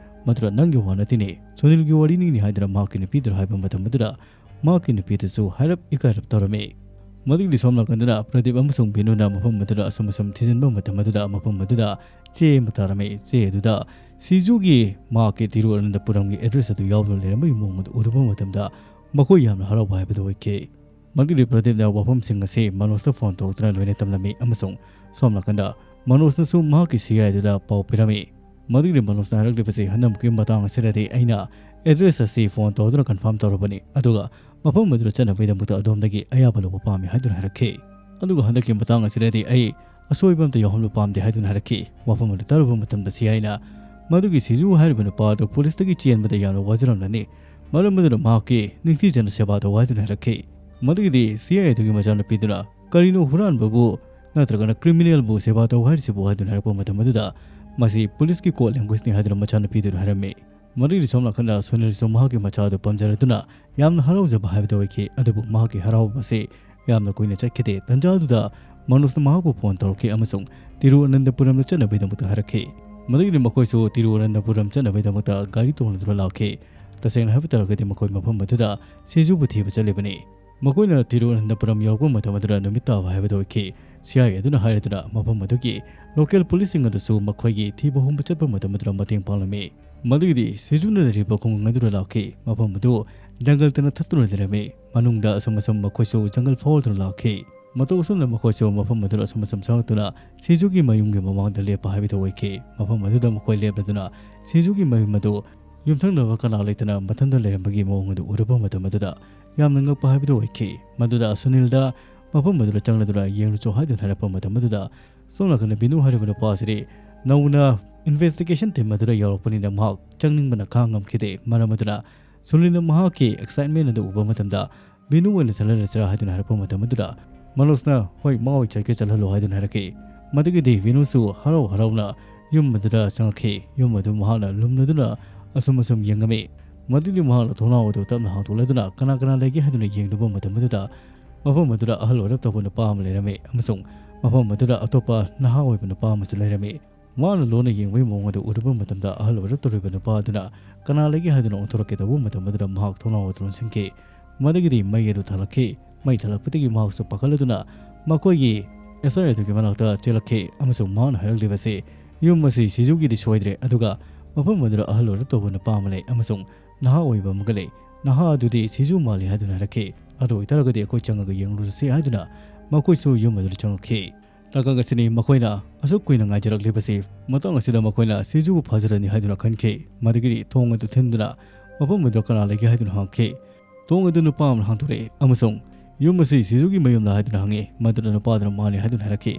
ꯃꯗꯨꯗ "ꯅꯪꯒꯤ ꯋꯥ ꯅꯠꯇꯦꯅꯦ, ꯁꯨꯅꯤꯜꯒꯤ ꯋꯥꯔꯤꯅꯤꯅꯦ" ꯍꯥꯏꯗꯨꯅ ꯃꯍꯥꯛꯀꯤ ꯅꯨꯄꯤꯗꯨꯗ ꯍꯥꯏꯕ ꯃꯇꯝ ꯑꯗꯨꯗ ꯃꯍꯥꯛꯀꯤ ꯅꯨꯄꯤꯗꯨꯁꯨ ꯍꯥꯏꯔꯞ ꯏꯀꯥꯏꯔꯞ ꯇꯧꯔꯝꯃꯤ꯫ ꯃꯗꯨꯒꯤ ꯁꯣꯝ ꯅꯥꯀꯟꯗꯅ ꯄ꯭ꯔꯗꯤꯞ ꯑꯃꯁꯨꯡ ꯕꯤꯅꯨꯅ ꯃꯐꯝ ꯑꯗꯨꯗ ꯑꯁꯨꯝ ꯑꯁꯨꯝ ꯊꯤꯖꯤꯟꯕ ꯃꯇꯝ ꯑꯗꯨꯗ ꯃꯐꯝ ꯑꯗꯨꯗ ꯆꯦ ꯑꯃ ꯇꯥꯔꯝꯃꯤ꯫ ꯆꯦ ꯑꯗꯨꯗ ꯁꯤꯖꯨꯒꯤ ꯃꯍꯥꯛꯀꯤ ꯇꯤꯔꯨꯑꯅꯟꯇꯄꯨꯔꯝꯒꯤ ꯑꯦꯗ꯭ꯔꯦꯁ ꯑꯗꯨ ꯌꯥꯎꯗꯨꯅ ꯂꯩꯔꯝꯕꯒꯤ ꯃꯑꯣꯡ ꯑꯗꯨ ꯎꯔꯨꯕ ꯃꯇꯝꯗ ꯃꯈꯣꯏ ꯌꯥꯝꯅ ꯍꯔꯥꯎꯕ ꯍꯥꯏꯕꯗꯨ ꯑꯣꯏꯈꯤ꯫ ꯃꯗꯨꯒꯤ ꯄ꯭ꯔꯗꯤꯞꯅ ꯋꯥꯐꯝꯁꯤꯡ ꯑꯁꯤ ꯃꯅꯣꯖꯇ ꯐꯣꯟ ꯇꯧꯗꯨꯅ ꯂꯣꯏꯅ ꯇꯝꯂꯝꯃꯤ ꯑꯃꯁꯨꯡ ꯁꯣꯝ ꯅꯥꯀꯟꯗ ꯃꯅꯣꯖꯅꯁꯨ ꯃꯍꯥꯛꯀꯤ ꯁꯤ ꯑꯥꯏ ꯑꯗꯨꯗ ꯄꯥꯎ ꯄꯤꯔꯝꯃꯤ꯫ ꯃꯗꯨꯒꯤ ꯃꯅꯣꯖꯅ ꯍꯥꯏꯔꯛꯂꯤꯕꯁꯤ, "ꯍꯟꯗꯛꯀꯤ ꯃꯇꯥꯡ ꯑꯁꯤꯗꯗꯤ ꯑꯩꯅ address ꯑꯁꯤ phone ꯇꯧꯗꯨꯅ confirm ꯇꯧꯔꯕꯅꯤ, ꯑꯗꯨꯒ ꯃꯐꯝ ꯑꯗꯨꯗ ꯆꯠꯅꯕꯒꯤꯗꯃꯛꯇ ꯑꯗꯣꯝꯗꯒꯤ ꯑꯌꯥꯕ ꯂꯧꯕ ꯄꯥꯝꯃꯤ" ꯍꯥꯏꯗꯨꯅ ꯍꯥꯏꯔꯛꯈꯤ꯫ ꯑꯗꯨꯒ ꯍꯟꯗꯛꯀꯤ ꯃꯇꯥꯡ ꯑꯁꯤꯗꯗꯤ ꯑꯩ ꯑꯁꯣꯏꯕ ꯑꯝꯇ ꯌꯥꯎꯍꯟꯕ ꯄꯥꯝꯗꯦ ꯍꯥꯏꯗꯨꯅ ꯍꯥꯏꯔꯛꯈꯤ꯫ ꯋꯥꯐꯝ ꯑꯗꯨ ꯇꯥꯔꯨꯕ ꯃꯇꯝꯗ ꯁꯤ ꯑꯥꯏꯅ ꯃꯗꯨꯒꯤ ꯁꯤꯖꯨ ꯍꯥꯏꯔꯤꯕ ꯅꯨꯄꯥ ꯑꯗꯨ ꯄꯨꯂꯤꯁꯇꯒꯤ ꯆꯦꯟꯕꯗ ꯌꯥꯝꯅ ꯋꯥꯖꯔꯝꯂꯅꯤ, ꯃꯔꯝ ꯑꯗꯨꯅ ꯃꯍꯥꯛꯀꯤ ꯅꯤꯡꯊꯤꯖꯅ ꯁꯦꯕꯥ ꯇꯧ ꯍꯥꯏꯗꯨꯅ ꯍꯥꯏꯔꯛꯈꯤ꯫ ꯃꯗꯨꯒꯤꯗꯤ ꯁꯤ ꯑꯥꯏ ꯑꯗꯨꯒꯤ ꯃꯆꯥꯅꯨꯄꯤꯗꯨꯅ, "ꯀꯔꯤꯅꯣ ꯍꯨꯔꯥꯟꯕꯕꯨ ꯅꯠꯇ꯭ꯔꯒꯅ criminalꯕꯨ ꯁꯦꯕꯥ ꯇꯧ ꯍꯥꯏꯔꯤꯁꯤꯕꯨ?" ꯍꯥꯏꯗꯨꯅ ꯍꯥꯏꯔꯛꯄ ꯃꯇꯝ ꯑꯗꯨꯗ ꯃꯁꯤ ꯄꯨꯂꯤꯁꯀꯤ code languageꯅꯤ ꯍꯥꯏꯗꯨꯅ ꯃꯆꯥꯅꯨꯄꯤꯗꯨꯅ ꯍꯥꯏꯔꯝꯃꯤ꯫ ꯃꯗꯨꯒꯤ ꯁꯣꯝ ꯅꯥꯀꯟꯗ ꯁꯨꯅꯤꯜꯁꯨ ꯃꯍꯥꯛꯀꯤ ꯃꯆꯥꯗꯨ ꯄꯥꯝꯖꯔꯗꯨꯅ ꯌꯥꯝꯅ ꯍꯔꯥꯎꯖꯕ ꯍꯥꯏꯕꯗꯨ ꯑꯣꯏꯈꯤ꯫ ꯑꯗꯨꯕꯨ ꯃꯍꯥꯛꯀꯤ ꯍꯔꯥꯎꯕꯁꯤ ꯌꯥꯝꯅ ꯀꯨꯏꯅ ꯆꯠꯈꯤꯗꯦ꯫ ꯇꯥꯟꯖꯥꯗꯨꯗ ꯃꯅꯣꯖꯅ ꯃꯍꯥꯛꯄꯨ phone ꯇꯧꯔꯛꯈꯤ ꯑꯃꯁꯨꯡ ꯇꯤꯔꯨꯑꯅꯟꯇꯄꯨꯔꯝꯗ ꯆꯠꯅꯕꯒꯤꯗꯃꯛꯇ ꯍꯥꯏꯔꯛꯈꯤ꯫ ꯃꯗꯨꯒꯤꯗꯤ ꯃꯈꯣꯏꯁꯨ ꯇꯤꯔꯨꯑꯅꯟꯇꯄꯨꯔꯝ ꯆꯠꯅꯕꯒꯤꯗꯃꯛꯇ ꯒꯥꯔꯤ ꯇꯣꯡꯂꯗꯨꯅ ꯂꯥꯛꯈꯤ꯫ ꯇꯁꯦꯡꯅ ꯍꯥꯏꯕ ꯇꯥꯔꯒꯗꯤ ꯃꯈꯣꯏ ꯃꯐꯝ ꯑꯗꯨꯗ ꯁꯤꯖꯨꯕꯨ ꯊꯤꯕ ꯆꯠꯂꯤꯕꯅꯤ꯫ ꯃꯈꯣꯏꯅ ꯇꯤꯔꯨꯑꯅꯟꯇꯄꯨꯔꯝ ꯌꯧꯔꯛꯄ ꯃꯇꯝ ꯑꯗꯨꯗ ꯅꯨꯃꯤꯠ ꯇꯥꯕ ꯍꯥꯏꯕꯗꯨ ꯑꯣꯏꯈꯤ꯫ ꯁꯤ ꯑꯥꯏ ꯑꯗꯨꯅ ꯍꯥꯏꯔꯗꯨꯅ ꯃꯐꯝ ꯑꯗꯨꯒꯤ local ꯄꯨꯂꯤꯁꯁꯤꯡ ꯑꯗꯨꯁꯨ ꯃꯈꯣꯏꯒꯤ ꯊꯤꯕ ꯍꯨꯝꯕ ꯆꯠꯄ ꯃꯇꯝ ꯑꯗꯨꯗ ꯃꯇꯦꯡ ꯄꯥꯡꯂꯝꯃꯤ꯫ ꯃꯗꯨꯒꯤꯗꯤ ꯁꯤꯖꯨꯅ ꯂꯩꯔꯤꯕ ꯈꯨꯡꯒꯪ ꯑꯗꯨꯗ ꯂꯥꯛꯈꯤ꯫ ꯃꯐꯝ ꯑꯗꯨ ꯖꯪꯒꯜꯇꯅ ꯊꯠꯇꯨꯅ ꯂꯩꯔꯝꯃꯤ꯫ ꯃꯅꯨꯡꯗ ꯑꯁꯨꯝ ꯑꯁꯨꯝ ꯃꯈꯣꯏꯁꯨ ꯖꯪꯒꯜ ꯐꯥꯎꯗꯨꯅ ꯂꯥꯛꯈꯤ꯫ ꯃꯇꯧ ꯑꯁꯨꯝꯅ ꯃꯈꯣꯏꯁꯨ ꯃꯐꯝ ꯑꯗꯨꯗ ꯑꯁꯨꯝ ꯑꯁꯨꯝ ꯆꯪꯂꯛꯇꯨꯅ ꯁꯤꯖꯨꯒꯤ ꯃꯌꯨꯝꯒꯤ ꯃꯃꯥꯡꯗ ꯂꯦꯞꯄ ꯍꯥꯏꯕꯗꯨ ꯑꯣꯏꯈꯤ꯫ ꯃꯐꯝ ꯑꯗꯨꯗ ꯃꯈꯣꯏ ꯂꯦꯞꯂꯗꯨꯅ ꯁꯤꯖꯨꯒꯤ ꯃꯌꯨꯝ ꯑꯗꯨ ꯌꯨꯝꯊꯪꯅꯕ ꯀꯅꯥ ꯂꯩꯇꯅ ꯃꯊꯟꯇ ꯂꯩꯔꯝꯕꯒꯤ ꯃꯑꯣꯡ ꯑꯗꯨ ꯎꯔꯨꯕ ꯃꯇꯝ ꯑꯗꯨꯗ ꯌꯥꯝꯅ ꯉꯛꯄ ꯍꯥꯏꯕꯗꯨ ꯑꯣꯏꯈꯤ꯫ ꯃꯗꯨꯗ ꯁꯨꯅꯤꯜꯗ ꯃꯐꯝ ꯑꯗꯨꯗ ꯆꯪꯂꯗꯨꯅ ꯌꯦꯡꯂꯨꯆꯣ ꯍꯥꯏꯗꯨꯅ ꯍꯥꯏꯔꯛꯄ ꯃꯇꯝ ꯑꯗꯨꯗ ꯁꯣꯝ ꯅꯥꯀꯟꯗ ꯕꯤꯅꯨ ꯍꯥꯏꯔꯤꯕ ꯅꯨꯄꯥ ꯑꯁꯤꯗꯤ ꯅꯧꯅ investigation team ꯑꯗꯨꯗ ꯌꯧꯔꯛꯄꯅꯤꯅ ꯃꯍꯥꯛ ꯆꯪꯅꯤꯡꯕꯅ ꯈꯥꯡ ꯉꯝꯈꯤꯗꯦ꯫ ꯃꯔꯝ ꯑꯗꯨꯅ ꯁꯨꯅꯤꯜꯅ ꯃꯍꯥꯛꯀꯤ excitement ꯑꯗꯨ ꯎꯕ ꯃꯇꯝꯗ ꯕꯤꯅꯨ ꯑꯣꯏꯅ ꯆꯠꯍꯜꯂꯁꯤꯔꯥ ꯍꯥꯏꯗꯨꯅ ꯍꯥꯏꯔꯛꯄ ꯃꯇꯝ ꯑꯗꯨꯗ ꯃꯅꯣꯖꯅ, "ꯍꯣꯏ, ꯃꯥ ꯑꯣꯏ ꯆꯠꯀꯦ, ꯆꯠꯍꯜꯂꯣ" ꯍꯥꯏꯗꯨꯅ ꯍꯥꯏꯔꯛꯈꯤ꯫ ꯃꯗꯨꯒꯤꯗꯤ ꯕꯤꯅꯨꯁꯨ ꯍꯔꯥꯎ ꯍꯔꯥꯎꯅ ꯌꯨꯝ ꯑꯗꯨꯗ ꯆꯪꯂꯛꯈꯤ꯫ ꯌꯨꯝ ꯑꯗꯨ ꯃꯍꯥꯛꯅ ꯂꯨꯝꯂꯗꯨꯅ ꯑꯁꯨꯝ ꯑꯁꯨꯝ ꯌꯦꯡꯉꯝꯃꯤ꯫ ꯃꯗꯨꯒꯤ ꯃꯍꯥꯛꯅ ꯊꯣꯡꯅꯥꯎ ꯑꯗꯨ ꯇꯞꯅ ꯍꯥꯡꯗꯣꯛꯂꯗꯨꯅ ꯀꯅꯥ ꯀꯅꯥ ꯂꯩꯒꯦ ꯍꯥꯏꯗꯨꯅ ꯌꯦꯡꯂꯨꯕ ꯃꯇꯝ ꯑꯗꯨꯗ ꯃꯐꯝ ꯑꯗꯨꯗ ꯑꯍꯜ ꯑꯣꯏꯔꯞ ꯇꯧꯕ ꯅꯨꯄꯥ ꯑꯃ ꯂꯩꯔꯝꯃꯤ ꯑꯃꯁꯨꯡ ꯃꯐꯝ ꯑꯗꯨꯗ ꯑꯇꯣꯞꯄ ꯅꯍꯥ ꯑꯣꯏꯕ ꯅꯨꯄꯥ ꯑꯃꯁꯨ ꯂꯩꯔꯝꯃꯤ꯫ ꯃꯥꯅ ꯂꯣꯟꯅ ꯌꯦꯡꯕꯒꯤ ꯃꯑꯣꯡ ꯑꯗꯨ ꯎꯔꯨꯕ ꯃꯇꯝꯗ ꯑꯍꯜ ꯑꯣꯏꯔꯞ ꯇꯧꯔꯤꯕ ꯅꯨꯄꯥ ꯑꯗꯨꯅ ꯀꯅꯥ ꯂꯩꯒꯦ ꯍꯥꯏꯗꯨꯅ ꯑꯣꯟꯊꯣꯔꯛꯀꯦ ꯇꯧꯕ ꯃꯇꯝ ꯑꯗꯨꯗ ꯃꯍꯥꯛ ꯊꯣꯡꯅꯥꯎ ꯑꯗꯨ ꯂꯣꯟꯁꯤꯟꯈꯤ꯫ ꯃꯗꯨꯒꯤꯗꯤ ꯃꯩ ꯑꯗꯨ ꯊꯥꯜꯂꯛꯈꯤ꯫ ꯃꯩ ꯊꯥꯜꯂꯛꯄꯗꯒꯤ ꯃꯍꯥꯛꯁꯨ ꯄꯥꯈꯠꯂꯗꯨꯅ ꯃꯈꯣꯏꯒꯤ ꯑꯦꯁ ꯑꯥꯏ ꯑꯗꯨꯒꯤ ꯃꯅꯥꯛꯇ ꯆꯦꯜꯂꯛꯈꯤ ꯑꯃꯁꯨꯡ ꯃꯍꯥꯛꯅ ꯍꯥꯏꯔꯛꯂꯤꯕꯁꯤ, ꯌꯨꯝ ꯑꯁꯤ ꯁꯤꯖꯨꯒꯤꯗꯤ ꯁꯣꯏꯗ꯭ꯔꯦ, ꯑꯗꯨꯒ ꯃꯐꯝ ꯑꯗꯨꯗ ꯑꯍꯜ ꯑꯣꯏꯔꯞ ꯇꯧꯕ ꯅꯨꯄꯥ ꯑꯃ ꯂꯩ ꯑꯃꯁꯨꯡ ꯅꯍꯥ ꯑꯣꯏꯕ ꯑꯃꯒ ꯂꯩ꯫ ꯅꯍꯥ ꯑꯗꯨꯗꯤ ꯁꯤꯖꯨ ꯃꯥꯜꯂꯤ ꯍꯥꯏꯗꯨꯅ ꯍꯥꯏꯔꯛꯈꯤ꯫ ꯑꯗꯨ ꯑꯣꯏꯇꯥꯔꯒꯗꯤ ꯑꯩꯈꯣꯏ ꯆꯪꯉꯒ ꯌꯦꯡꯂꯨꯔꯁꯤ ꯍꯥꯏꯗꯨꯅ ꯃꯈꯣꯏꯁꯨ ꯌꯨꯝ ꯑꯗꯨꯗ ꯆꯪꯂꯛꯈꯤ꯫ ꯇꯥꯡꯀꯛ ꯑꯁꯤꯅꯤ ꯃꯈꯣꯏꯅ ꯑꯁꯨꯛ ꯀꯨꯏꯅ ꯉꯥꯏꯖꯔꯛꯂꯤꯕꯁꯤ꯫ ꯃꯇꯥꯡ ꯑꯁꯤꯗ ꯃꯈꯣꯏꯅ ꯁꯤꯖꯨꯕꯨ ꯐꯥꯖꯔꯅꯤ ꯍꯥꯏꯗꯨꯅ ꯈꯟꯈꯤ꯫ ꯃꯗꯨꯒꯤꯗꯤ ꯊꯣꯡ ꯑꯗꯨ ꯊꯤꯟꯗꯨꯅ ꯃꯐꯝ ꯑꯗꯨꯗ ꯀꯅꯥ ꯂꯩꯒꯦ ꯍꯥꯏꯗꯨꯅ ꯍꯪꯈꯤ꯫ ꯊꯣꯡ ꯑꯗꯨ ꯅꯨꯄꯥ ꯑꯃꯅ ꯍꯥꯡꯗꯣꯔꯛꯏ ꯑꯃꯁꯨꯡ "ꯌꯨꯝ ꯑꯁꯤ ꯁꯤꯖꯨꯒꯤ ꯃꯌꯨꯝꯂ?" ꯍꯥꯏꯗꯨꯅ ꯍꯪꯉꯤ꯫ ꯃꯗꯨꯗ ꯅꯨꯄꯥꯗꯨꯅ "ꯃꯥꯅꯤ" ꯍꯥꯏꯗꯨꯅ ꯍꯥꯏꯔꯛꯈꯤ꯫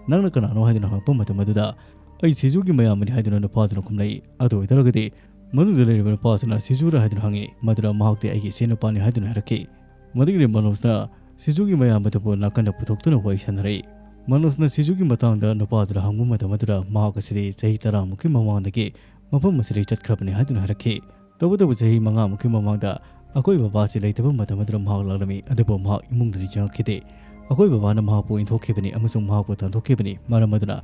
"ꯅꯪꯅ ꯀꯅꯥꯅꯣ?" ꯍꯥꯏꯗꯨꯅ ꯍꯪꯉꯛꯄ ꯃꯇꯝ ꯑꯗꯨꯗ "ꯑꯩ ꯁꯤꯖꯨꯒꯤ ꯃꯌꯥꯝꯕꯅꯤ" ꯍꯥꯏꯗꯨꯅ ꯅꯨꯄꯥꯗꯨꯅ ꯈꯨꯝꯂꯛꯏ꯫ ꯑꯗꯨ ꯑꯣꯏꯇꯥꯔꯒꯗꯤ ꯃꯅꯨꯡꯗ ꯂꯩꯔꯤꯕ ꯅꯨꯄꯥꯁꯤꯅ "ꯁꯤꯖꯨꯔ?" ꯍꯥꯏꯗꯨꯅ ꯍꯪꯉꯤ꯫ ꯃꯗꯨꯗ "ꯃꯍꯥꯛꯇꯤ ꯑꯩꯒꯤ ꯏꯆꯦ ꯅꯨꯄꯥꯅꯤ" ꯍꯥꯏꯗꯨꯅ ꯍꯥꯏꯔꯛꯈꯤ꯫ ꯃꯗꯨꯒꯤꯗꯤ ꯃꯅꯣꯖꯅ ꯁꯤꯖꯨꯒꯤ ꯃꯌꯥꯝꯕꯗꯨꯕꯨ ꯅꯥꯀꯟꯗ ꯄꯨꯊꯣꯛꯇꯨꯅ ꯋꯥꯔꯤ ꯁꯥꯟꯅꯔꯛꯏ꯫ ꯃꯅꯣꯖꯅ ꯁꯤꯖꯨꯒꯤ ꯃꯇꯥꯡꯗ ꯅꯨꯄꯥꯗꯨꯗ ꯍꯪꯕ ꯃꯇꯝ ꯑꯗꯨꯗ ꯃꯍꯥꯛ ꯑꯁꯤꯗꯤ ꯆꯍꯤ ꯇꯔꯥꯃꯨꯛꯀꯤ ꯃꯃꯥꯡꯗꯒꯤ ꯃꯐꯝ ꯑꯁꯤꯗꯒꯤ ꯆꯠꯈ꯭ꯔꯕꯅꯤ ꯍꯥꯏꯗꯨꯅ ꯍꯥꯏꯔꯛꯈꯤ꯫ ꯇꯧꯕꯇꯕꯨ ꯆꯍꯤ ꯃꯉꯥꯃꯨꯛꯀꯤ ꯃꯃꯥꯡꯗ ꯑꯩꯈꯣꯏ ꯕꯕꯥꯁꯤ ꯂꯩꯇꯕ ꯃꯇꯝ ꯑꯗꯨꯗ ꯃꯍꯥꯛ ꯂꯥꯛꯂꯝꯃꯤ, ꯑꯗꯨꯕꯨ ꯃꯍꯥꯛ ꯏꯃꯨꯡꯗꯗꯤ ꯆꯪꯂꯛꯈꯤꯗꯦ꯫ ꯑꯩꯈꯣꯏ ꯕꯕꯥꯅ ꯃꯍꯥꯛꯄꯨ ꯏꯟꯊꯣꯛꯈꯤꯕꯅꯤ ꯑꯃꯁꯨꯡ ꯃꯍꯥꯛꯄꯨ ꯇꯥꯟꯊꯣꯛꯈꯤꯕꯅꯤ꯫ ꯃꯔꯝ ꯑꯗꯨꯅ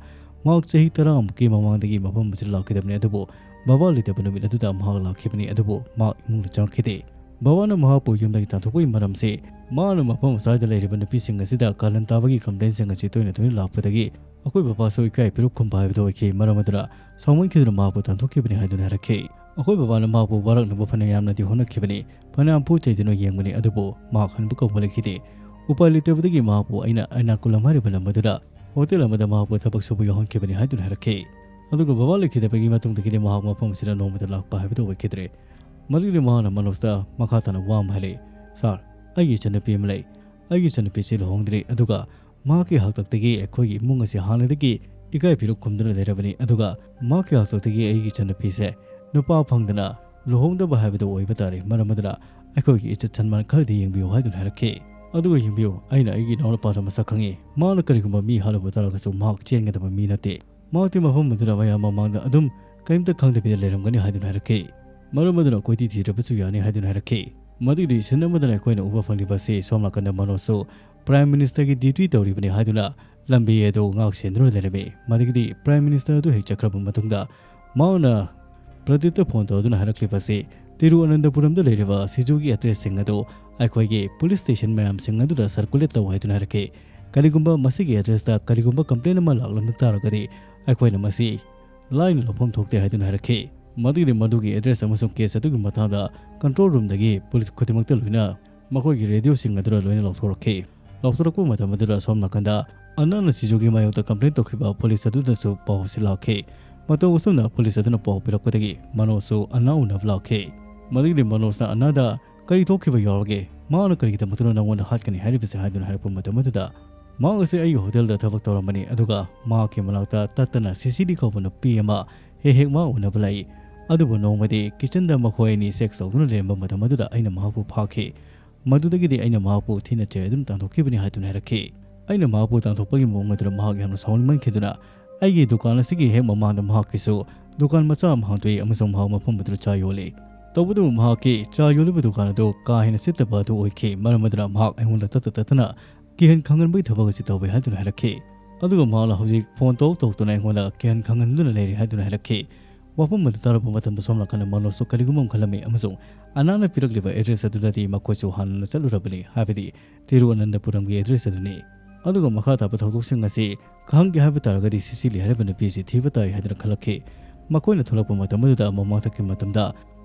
ꯃꯍꯥꯛ ꯆꯍꯤ ꯇꯔꯥꯃꯨꯛꯀꯤ ꯃꯃꯥꯡꯗꯒꯤ ꯃꯐꯝ ꯑꯁꯤꯗ ꯂꯥꯛꯈꯤꯗꯕꯅꯤ, ꯑꯗꯨꯕꯨ ꯕꯕꯥ ꯂꯩꯇꯕ ꯅꯨꯃꯤꯠ ꯑꯗꯨꯗ ꯃꯍꯥꯛ ꯂꯥꯛꯈꯤꯕꯅꯤ, ꯑꯗꯨꯕꯨ ꯃꯍꯥꯛ ꯏꯃꯨꯡꯗ ꯆꯪꯂꯛꯈꯤꯗꯦ꯫ ꯕꯕꯥꯅ ꯃꯍꯥꯛꯄꯨ ꯌꯨꯝꯗꯒꯤ ꯇꯥꯟꯊꯣꯛꯄꯒꯤ ꯃꯔꯝꯁꯤ ꯃꯍꯥꯛꯅ ꯃꯐꯝ ꯑꯁ꯭ꯋꯥꯏꯗ ꯂꯩꯔꯤꯕ ꯅꯨꯄꯤꯁꯤꯡ ꯑꯁꯤꯗ ꯀꯥꯔꯟ ꯇꯥꯕꯒꯤ ꯀꯝꯄ꯭ꯂꯦꯟꯁꯤꯡ ꯑꯁꯤ ꯇꯣꯏꯅ ꯇꯣꯏꯅ ꯂꯥꯛꯄꯗꯒꯤ ꯑꯩꯈꯣꯏ ꯕꯕꯥꯁꯨ ꯏꯀꯥꯏ ꯄꯤꯔꯨꯛ ꯈꯨꯝꯕ ꯍꯥꯏꯕꯗꯨ ꯑꯣꯏꯈꯤ꯫ ꯃꯔꯝ ꯑꯗꯨꯅ ꯁꯥꯎꯃꯟꯈꯤꯗꯨꯅ ꯃꯍꯥꯛꯄꯨ ꯇꯥꯟꯊꯣꯛꯈꯤꯕꯅꯤ ꯍꯥꯏꯗꯨꯅ ꯍꯥꯏꯔꯛꯈꯤ꯫ ꯑꯩꯈꯣꯏ ꯕꯕꯥꯅ ꯃꯍꯥꯛꯄꯨ ꯋꯥꯔꯛꯅꯕ ꯐꯅ ꯌꯥꯝꯅꯗꯤ ꯍꯣꯠꯅꯈꯤꯕꯅꯤ, ꯐꯅꯌꯥꯝ ꯄꯣꯠ ꯆꯩꯗꯨꯅ ꯌꯦꯡꯕꯅꯤ, ꯑꯗꯨꯕꯨ ꯃꯍꯥꯛ ꯍꯟꯕ ꯀꯧꯕ ꯂꯩꯈꯤꯗꯦ꯫ ꯎꯄꯥꯏ ꯂꯩꯇꯕꯗꯒꯤ ꯃꯍꯥꯛꯄꯨ ꯑꯩꯅ ꯑꯔꯅꯥꯀꯨꯂꯝ ꯍꯥꯏꯔꯤꯕ ꯂꯝ ꯑꯗꯨꯗ ꯍꯣꯇꯦꯜ ꯑꯃꯗ ꯃꯍꯥꯛꯄꯨ ꯊꯕꯛ ꯁꯨꯕ ꯌꯥꯎꯍꯟꯈꯤꯕꯅꯤ ꯍꯥꯏꯗꯨꯅ ꯍꯥꯏꯔꯛꯈꯤ꯫ ꯑꯗꯨꯒ ꯕꯕꯥ ꯂꯩꯈꯤꯗꯕꯒꯤ ꯃꯇꯨꯡꯗꯒꯤꯗꯤ ꯃꯍꯥꯛ ꯃꯐꯝ ꯑꯁꯤꯗ ꯅꯣꯡꯃꯇ ꯂꯥꯛꯄ ꯍꯥꯏꯕꯗꯨ ꯑꯣꯏꯈꯤꯗ꯭ꯔꯦ꯫ ꯃꯗꯨꯒꯤꯗꯤ ꯃꯍꯥꯛꯅ ꯃꯅꯣꯖꯇ ꯃꯈꯥ ꯇꯥꯅ ꯋꯥ ꯑꯃ ꯍꯥꯏꯔꯛꯏ, "ꯁꯥꯔ, ꯑꯩꯒꯤ ꯏꯆꯟꯅꯨꯄꯤ ꯑꯃ ꯂꯩ꯫ ꯑꯩꯒꯤ ꯏꯆꯟꯅꯨꯄꯤꯁꯤ ꯂꯨꯍꯣꯡꯗ꯭ꯔꯤ, ꯑꯗꯨꯒ ꯃꯍꯥꯛꯀꯤ ꯍꯥꯛꯇꯛꯇꯒꯤ ꯑꯩꯈꯣꯏꯒꯤ ꯏꯃꯨꯡ ꯑꯁꯤ ꯍꯥꯟꯅꯗꯒꯤ ꯏꯀꯥꯏ ꯐꯤꯔꯨꯛ ꯈꯨꯝꯗꯨꯅ ꯂꯩꯔꯕꯅꯤ꯫ ꯑꯗꯨꯒ ꯃꯍꯥꯛꯀꯤ ꯍꯥꯛꯇꯛꯇꯒꯤ ꯑꯩꯒꯤ ꯏꯆꯟꯅꯨꯄꯤꯁꯦ ꯅꯨꯄꯥ ꯐꯪꯗꯅ ꯂꯨꯍꯣꯡꯗꯕ ꯍꯥꯏꯕꯗꯨ ꯑꯣꯏꯕ ꯇꯥꯔꯦ꯫ ꯃꯔꯝ ꯑꯗꯨꯅ ꯑꯩꯈꯣꯏꯒꯤ ꯏꯖꯠ ꯁꯟꯃꯥꯟ ꯈꯔꯗꯤ ꯌꯦꯡꯕꯤꯌꯨ" ꯍꯥꯏꯗꯨꯅ ꯍꯥꯏꯔꯛꯈꯤ꯫ ꯑꯗꯨꯒ ꯌꯦꯡꯕꯤꯌꯨ, ꯑꯩꯅ ꯑꯩꯒꯤ ꯏꯅꯥꯎꯅꯨꯄꯥꯗ ꯃꯁꯛ ꯈꯪꯉꯤ꯫ ꯃꯥꯅ ꯀꯔꯤꯒꯨꯝꯕ ꯃꯤ ꯍꯥꯠꯂꯨꯕ ꯇꯥꯔꯒꯁꯨ ꯃꯍꯥꯛ ꯆꯦꯟꯒꯗꯕ ꯃꯤ ꯅꯠꯇꯦ꯫ ꯃꯍꯥꯛꯇꯤ ꯃꯐꯝ ꯑꯗꯨꯗ ꯃꯌꯥꯝ ꯃꯃꯥꯡꯗ ꯑꯗꯨꯝ ꯀꯔꯤꯝꯇ ꯈꯪꯗꯕꯤꯗ ꯂꯩꯔꯝꯒꯅꯤ ꯍꯥꯏꯗꯨꯅ ꯍꯥꯏꯔꯛꯈꯤ꯫ ꯃꯔꯝ ꯑꯗꯨꯅ ꯀꯣꯏꯊꯤ ꯊꯤꯗ꯭ꯔꯕꯁꯨ ꯌꯥꯅꯤ ꯍꯥꯏꯗꯨꯅ ꯍꯥꯏꯔꯛꯈꯤ꯫ ꯃꯗꯨꯒꯤ ꯁꯤꯟ ꯑꯃꯗꯅ ꯑꯩꯈꯣꯏꯅ ꯎꯕ ꯐꯪꯂꯤꯕ ꯑꯁꯤ ꯁꯣꯝ ꯅꯥꯀꯟꯗ ꯃꯅꯣꯖꯁꯨ ꯄ꯭ꯔꯥꯏꯝ ꯃꯤꯅꯤꯁꯇꯔꯒꯤ ꯗ꯭ꯌꯨꯇꯤ ꯇꯧꯔꯤꯕꯅꯤ ꯍꯥꯏꯗꯨꯅ ꯂꯝꯕꯤ ꯑꯗꯨ ꯉꯥꯛ ꯁꯦꯟꯗꯨꯅ ꯂꯩꯔꯝꯃꯤ꯫ ꯃꯗꯨꯒꯤꯗꯤ ꯄ꯭ꯔꯥꯏꯝ ꯃꯤꯅꯤꯁꯇꯔ ꯑꯗꯨ ꯍꯦꯛ ꯆꯠꯈ꯭ꯔꯕ ꯃꯇꯨꯡꯗ ꯃꯍꯥꯛꯅ ꯄ꯭ꯔꯗꯤꯞꯇ ꯐꯣꯟ ꯇꯧꯗꯨꯅ ꯍꯥꯏꯔꯛꯂꯤꯕ ꯑꯁꯤ ꯇꯤꯔꯨꯑꯅꯟꯇꯄꯨꯔꯝꯗ ꯂꯩꯔꯤꯕ ꯁꯤꯖꯨꯒꯤ ꯑꯦꯗ꯭ꯔꯦꯁꯁꯤꯡ ꯑꯗꯨ ꯑꯩꯈꯣꯏꯒꯤ ꯄꯨꯂꯤꯁ ꯁ꯭ꯇꯦꯁꯟ ꯃꯌꯥꯝꯁꯤꯡ ꯑꯗꯨꯗ ꯁꯔꯀꯨꯂꯦꯠ ꯇꯧ ꯍꯥꯏꯗꯨꯅ ꯍꯥꯏꯔꯛꯈꯤ꯫ ꯀꯔꯤꯒꯨꯝꯕ ꯃꯁꯤꯒꯤ ꯑꯦꯗ꯭ꯔꯦꯁꯇ ꯀꯔꯤꯒꯨꯝꯕ ꯀꯝꯄ꯭ꯂꯦꯟ ꯑꯃ ꯂꯥꯛꯂꯝꯕ ꯇꯥꯔꯒꯗꯤ ꯑꯩꯈꯣꯏꯅ ꯃꯁꯤ ꯂꯥꯏꯅ ꯂꯧꯐꯝ ꯊꯣꯛꯇꯦ ꯍꯥꯏꯗꯨꯅ ꯍꯥꯏꯔꯛꯈꯤ꯫ ꯃꯗꯨꯒꯤꯗꯤ ꯃꯗꯨꯒꯤ ꯑꯦꯗ꯭ꯔꯦꯁ ꯑꯃꯁꯨꯡ ꯀꯦꯁ ꯑꯗꯨꯒꯤ ꯃꯇꯥꯡꯗ ꯀꯟꯇ꯭ꯔꯣꯜ ꯔꯨꯝꯗꯒꯤ ꯄꯨꯂꯤꯁ ꯈꯨꯗꯤꯡꯃꯛꯇ ꯂꯣꯏꯅ ꯃꯈꯣꯏꯒꯤ ꯔꯦꯗꯤꯑꯣꯁꯤꯡ ꯑꯗꯨꯗ ꯂꯣꯏꯅ ꯂꯧꯊꯣꯔꯛꯈꯤ꯫ ꯂꯧꯊꯣꯔꯛꯄ ꯃꯇꯝ ꯑꯗꯨꯗ ꯁꯣꯝ ꯅꯥꯀꯟꯗ ꯑꯅꯥꯅ ꯁꯤꯖꯨꯒꯤ ꯃꯥꯌꯣꯛꯇ complain ꯇꯧꯈꯤꯕ police ꯑꯗꯨꯗꯁꯨ ꯄꯥꯎ ꯑꯁꯤ ꯂꯥꯛꯈꯤ꯫ ꯃꯇꯧ ꯑꯁꯨꯝꯅ police ꯑꯗꯨꯅ ꯄꯥꯎ ꯄꯤꯔꯛꯄꯗꯒꯤ ꯃꯅꯣꯖꯁꯨ ꯑꯅꯥ ꯎꯅꯕ ꯂꯥꯛꯈꯤ꯫ ꯃꯗꯨꯒꯤꯗꯤ ꯃꯅꯣꯖꯅ ꯑꯅꯥꯗ "ꯀꯔꯤ ꯊꯣꯛꯈꯤꯕ ꯌꯥꯎꯔꯒꯦ? ꯃꯥꯅ ꯀꯔꯤꯒꯤꯗꯃꯛꯇꯅꯣ ꯅꯪꯉꯣꯟꯗ ꯍꯥꯠꯀꯅꯤ ꯍꯥꯏꯔꯤꯕꯁꯦ?" ꯍꯥꯏꯗꯨꯅ ꯍꯥꯏꯔꯛꯄ ꯃꯇꯝ ꯑꯗꯨꯗ, "ꯃꯍꯥꯛ ꯑꯁꯤ ꯑꯩꯒꯤ hotelꯗ ꯊꯕꯛ ꯇꯧꯔꯝꯕꯅꯤ, ꯑꯗꯨꯒ ꯃꯍꯥꯛꯀꯤ ꯃꯅꯥꯛꯇ ꯇꯠꯇꯅ ꯁꯤꯁꯤꯂꯤ ꯀꯧꯕ ꯅꯨꯄꯤ ꯑꯃ ꯍꯦꯛ ꯍꯦꯛ ꯃꯥ ꯎꯅꯕ ꯂꯥꯛꯏ꯫ ꯑꯗꯨꯕꯨ ꯅꯣꯡꯃꯗꯤ kitchenꯗ ꯃꯈꯣꯏ ꯑꯅꯤ sex ꯇꯧꯗꯨꯅ ꯂꯩꯔꯝꯕ ꯃꯇꯝ ꯑꯗꯨꯗ ꯑꯩꯅ ꯃꯍꯥꯛꯄꯨ ꯐꯥꯈꯤ꯫ ꯃꯗꯨꯗꯒꯤꯗꯤ ꯑꯩꯅ ꯃꯍꯥꯛꯄꯨ ꯊꯤꯅ ꯆꯩꯔꯗꯨꯅ ꯇꯥꯟꯊꯣꯛꯈꯤꯕꯅꯤ" ꯍꯥꯏꯗꯨꯅ ꯍꯥꯏꯔꯛꯈꯤ꯫ ꯑꯩꯅ ꯃꯍꯥꯛꯄꯨ ꯇꯥꯟꯊꯣꯛꯄꯒꯤ ꯃꯑꯣꯡ ꯑꯗꯨꯗ ꯃꯍꯥꯛ ꯌꯥꯝꯅ ꯁꯥꯎꯅꯤꯡꯃꯟꯈꯤꯗꯨꯅ ꯑꯩꯒꯤ ꯗꯨꯀꯥꯟ ꯑꯁꯤꯒꯤ ꯍꯦꯛ ꯃꯃꯥꯡꯗ ꯃꯍꯥꯛꯀꯤꯁꯨ ꯗꯨꯀꯥꯟ ꯃꯆꯥ ꯑꯃ ꯍꯥꯡꯗꯣꯛꯏ ꯑꯃꯁꯨꯡ ꯃꯍꯥꯛ ꯃꯐꯝ ꯑꯗꯨꯗ ꯆꯥ ꯌꯣꯜꯂꯤ꯫ ꯇꯧꯕꯇꯕꯨ ꯃꯍꯥꯛꯀꯤ ꯆꯥ ꯌꯣꯜꯂꯤꯕ ꯗꯨꯀꯥꯟ ꯑꯗꯨ ꯀꯥ ꯍꯦꯟꯅ ꯁꯤꯠꯇꯕ ꯑꯗꯨ ꯑꯣꯏꯈꯤ꯫ ꯃꯔꯝ ꯑꯗꯨꯅ ꯃꯍꯥꯛ ꯑꯩꯉꯣꯟꯗ ꯇꯠꯇ ꯇꯠꯇꯅ ꯀꯤꯍꯟ ꯈꯪꯍꯟꯕꯒꯤ ꯊꯕꯛ ꯑꯁꯤ ꯇꯧꯏ ꯍꯥꯏꯗꯨꯅ ꯍꯥꯏꯔꯛꯈꯤ꯫ ꯑꯗꯨꯒ ꯃꯍꯥꯛꯅ ꯍꯧꯖꯤꯛ phone ꯇꯧꯔꯛ ꯇꯧꯔꯛꯇꯨꯅ ꯑꯩꯉꯣꯟꯗ ꯀꯤꯍꯟ ꯈꯪꯍꯟꯗꯨꯅ ꯂꯩꯔꯤ ꯍꯥꯏꯗꯨꯅ ꯍꯥꯏꯔꯛꯈꯤ꯫ ꯋꯥꯐꯝ ꯑꯗꯨ ꯇꯥꯔꯛꯄ ꯃꯇꯝꯗ ꯁꯣꯝ ꯅꯥꯀꯟꯗ ꯃꯅꯣꯖꯁꯨ ꯀꯔꯤꯒꯨꯝꯕ ꯑꯃ ꯈꯜꯂꯝꯃꯤ ꯑꯃꯁꯨꯡ ꯑꯅꯥꯅ ꯄꯤꯔꯛꯂꯤꯕ address ꯑꯗꯨꯗꯗꯤ ꯃꯈꯣꯏꯁꯨ ꯍꯥꯟꯅꯅ ꯆꯠꯂꯨꯔꯕꯅꯤ, ꯍꯥꯏꯕꯗꯤ ꯇꯤꯔꯨꯑꯅꯟꯊꯄꯨꯔꯝꯒꯤ address ꯑꯗꯨꯅꯤ꯫ ꯑꯗꯨꯒ ꯃꯈꯥ ꯇꯥꯕ ꯊꯧꯗꯣꯛꯁꯤꯡ ꯑꯁꯤ ꯈꯪꯒꯦ ꯍꯥꯏꯕ ꯇꯥꯔꯒꯗꯤ ꯁꯤꯁꯤꯂꯤ ꯍꯥꯏꯔꯤꯕ ꯅꯨꯄꯤ ꯑꯁꯤ ꯊꯤꯕ ꯇꯥꯏ ꯍꯥꯏꯗꯨꯅ ꯈꯜꯂꯛꯈꯤ꯫ ꯃꯈꯣꯏꯅ ꯊꯣꯛꯂꯛꯄ ꯃꯇꯝ ꯑꯗꯨꯗ ꯃꯃꯥꯡꯊꯛꯀꯤ ꯃꯇꯝꯗ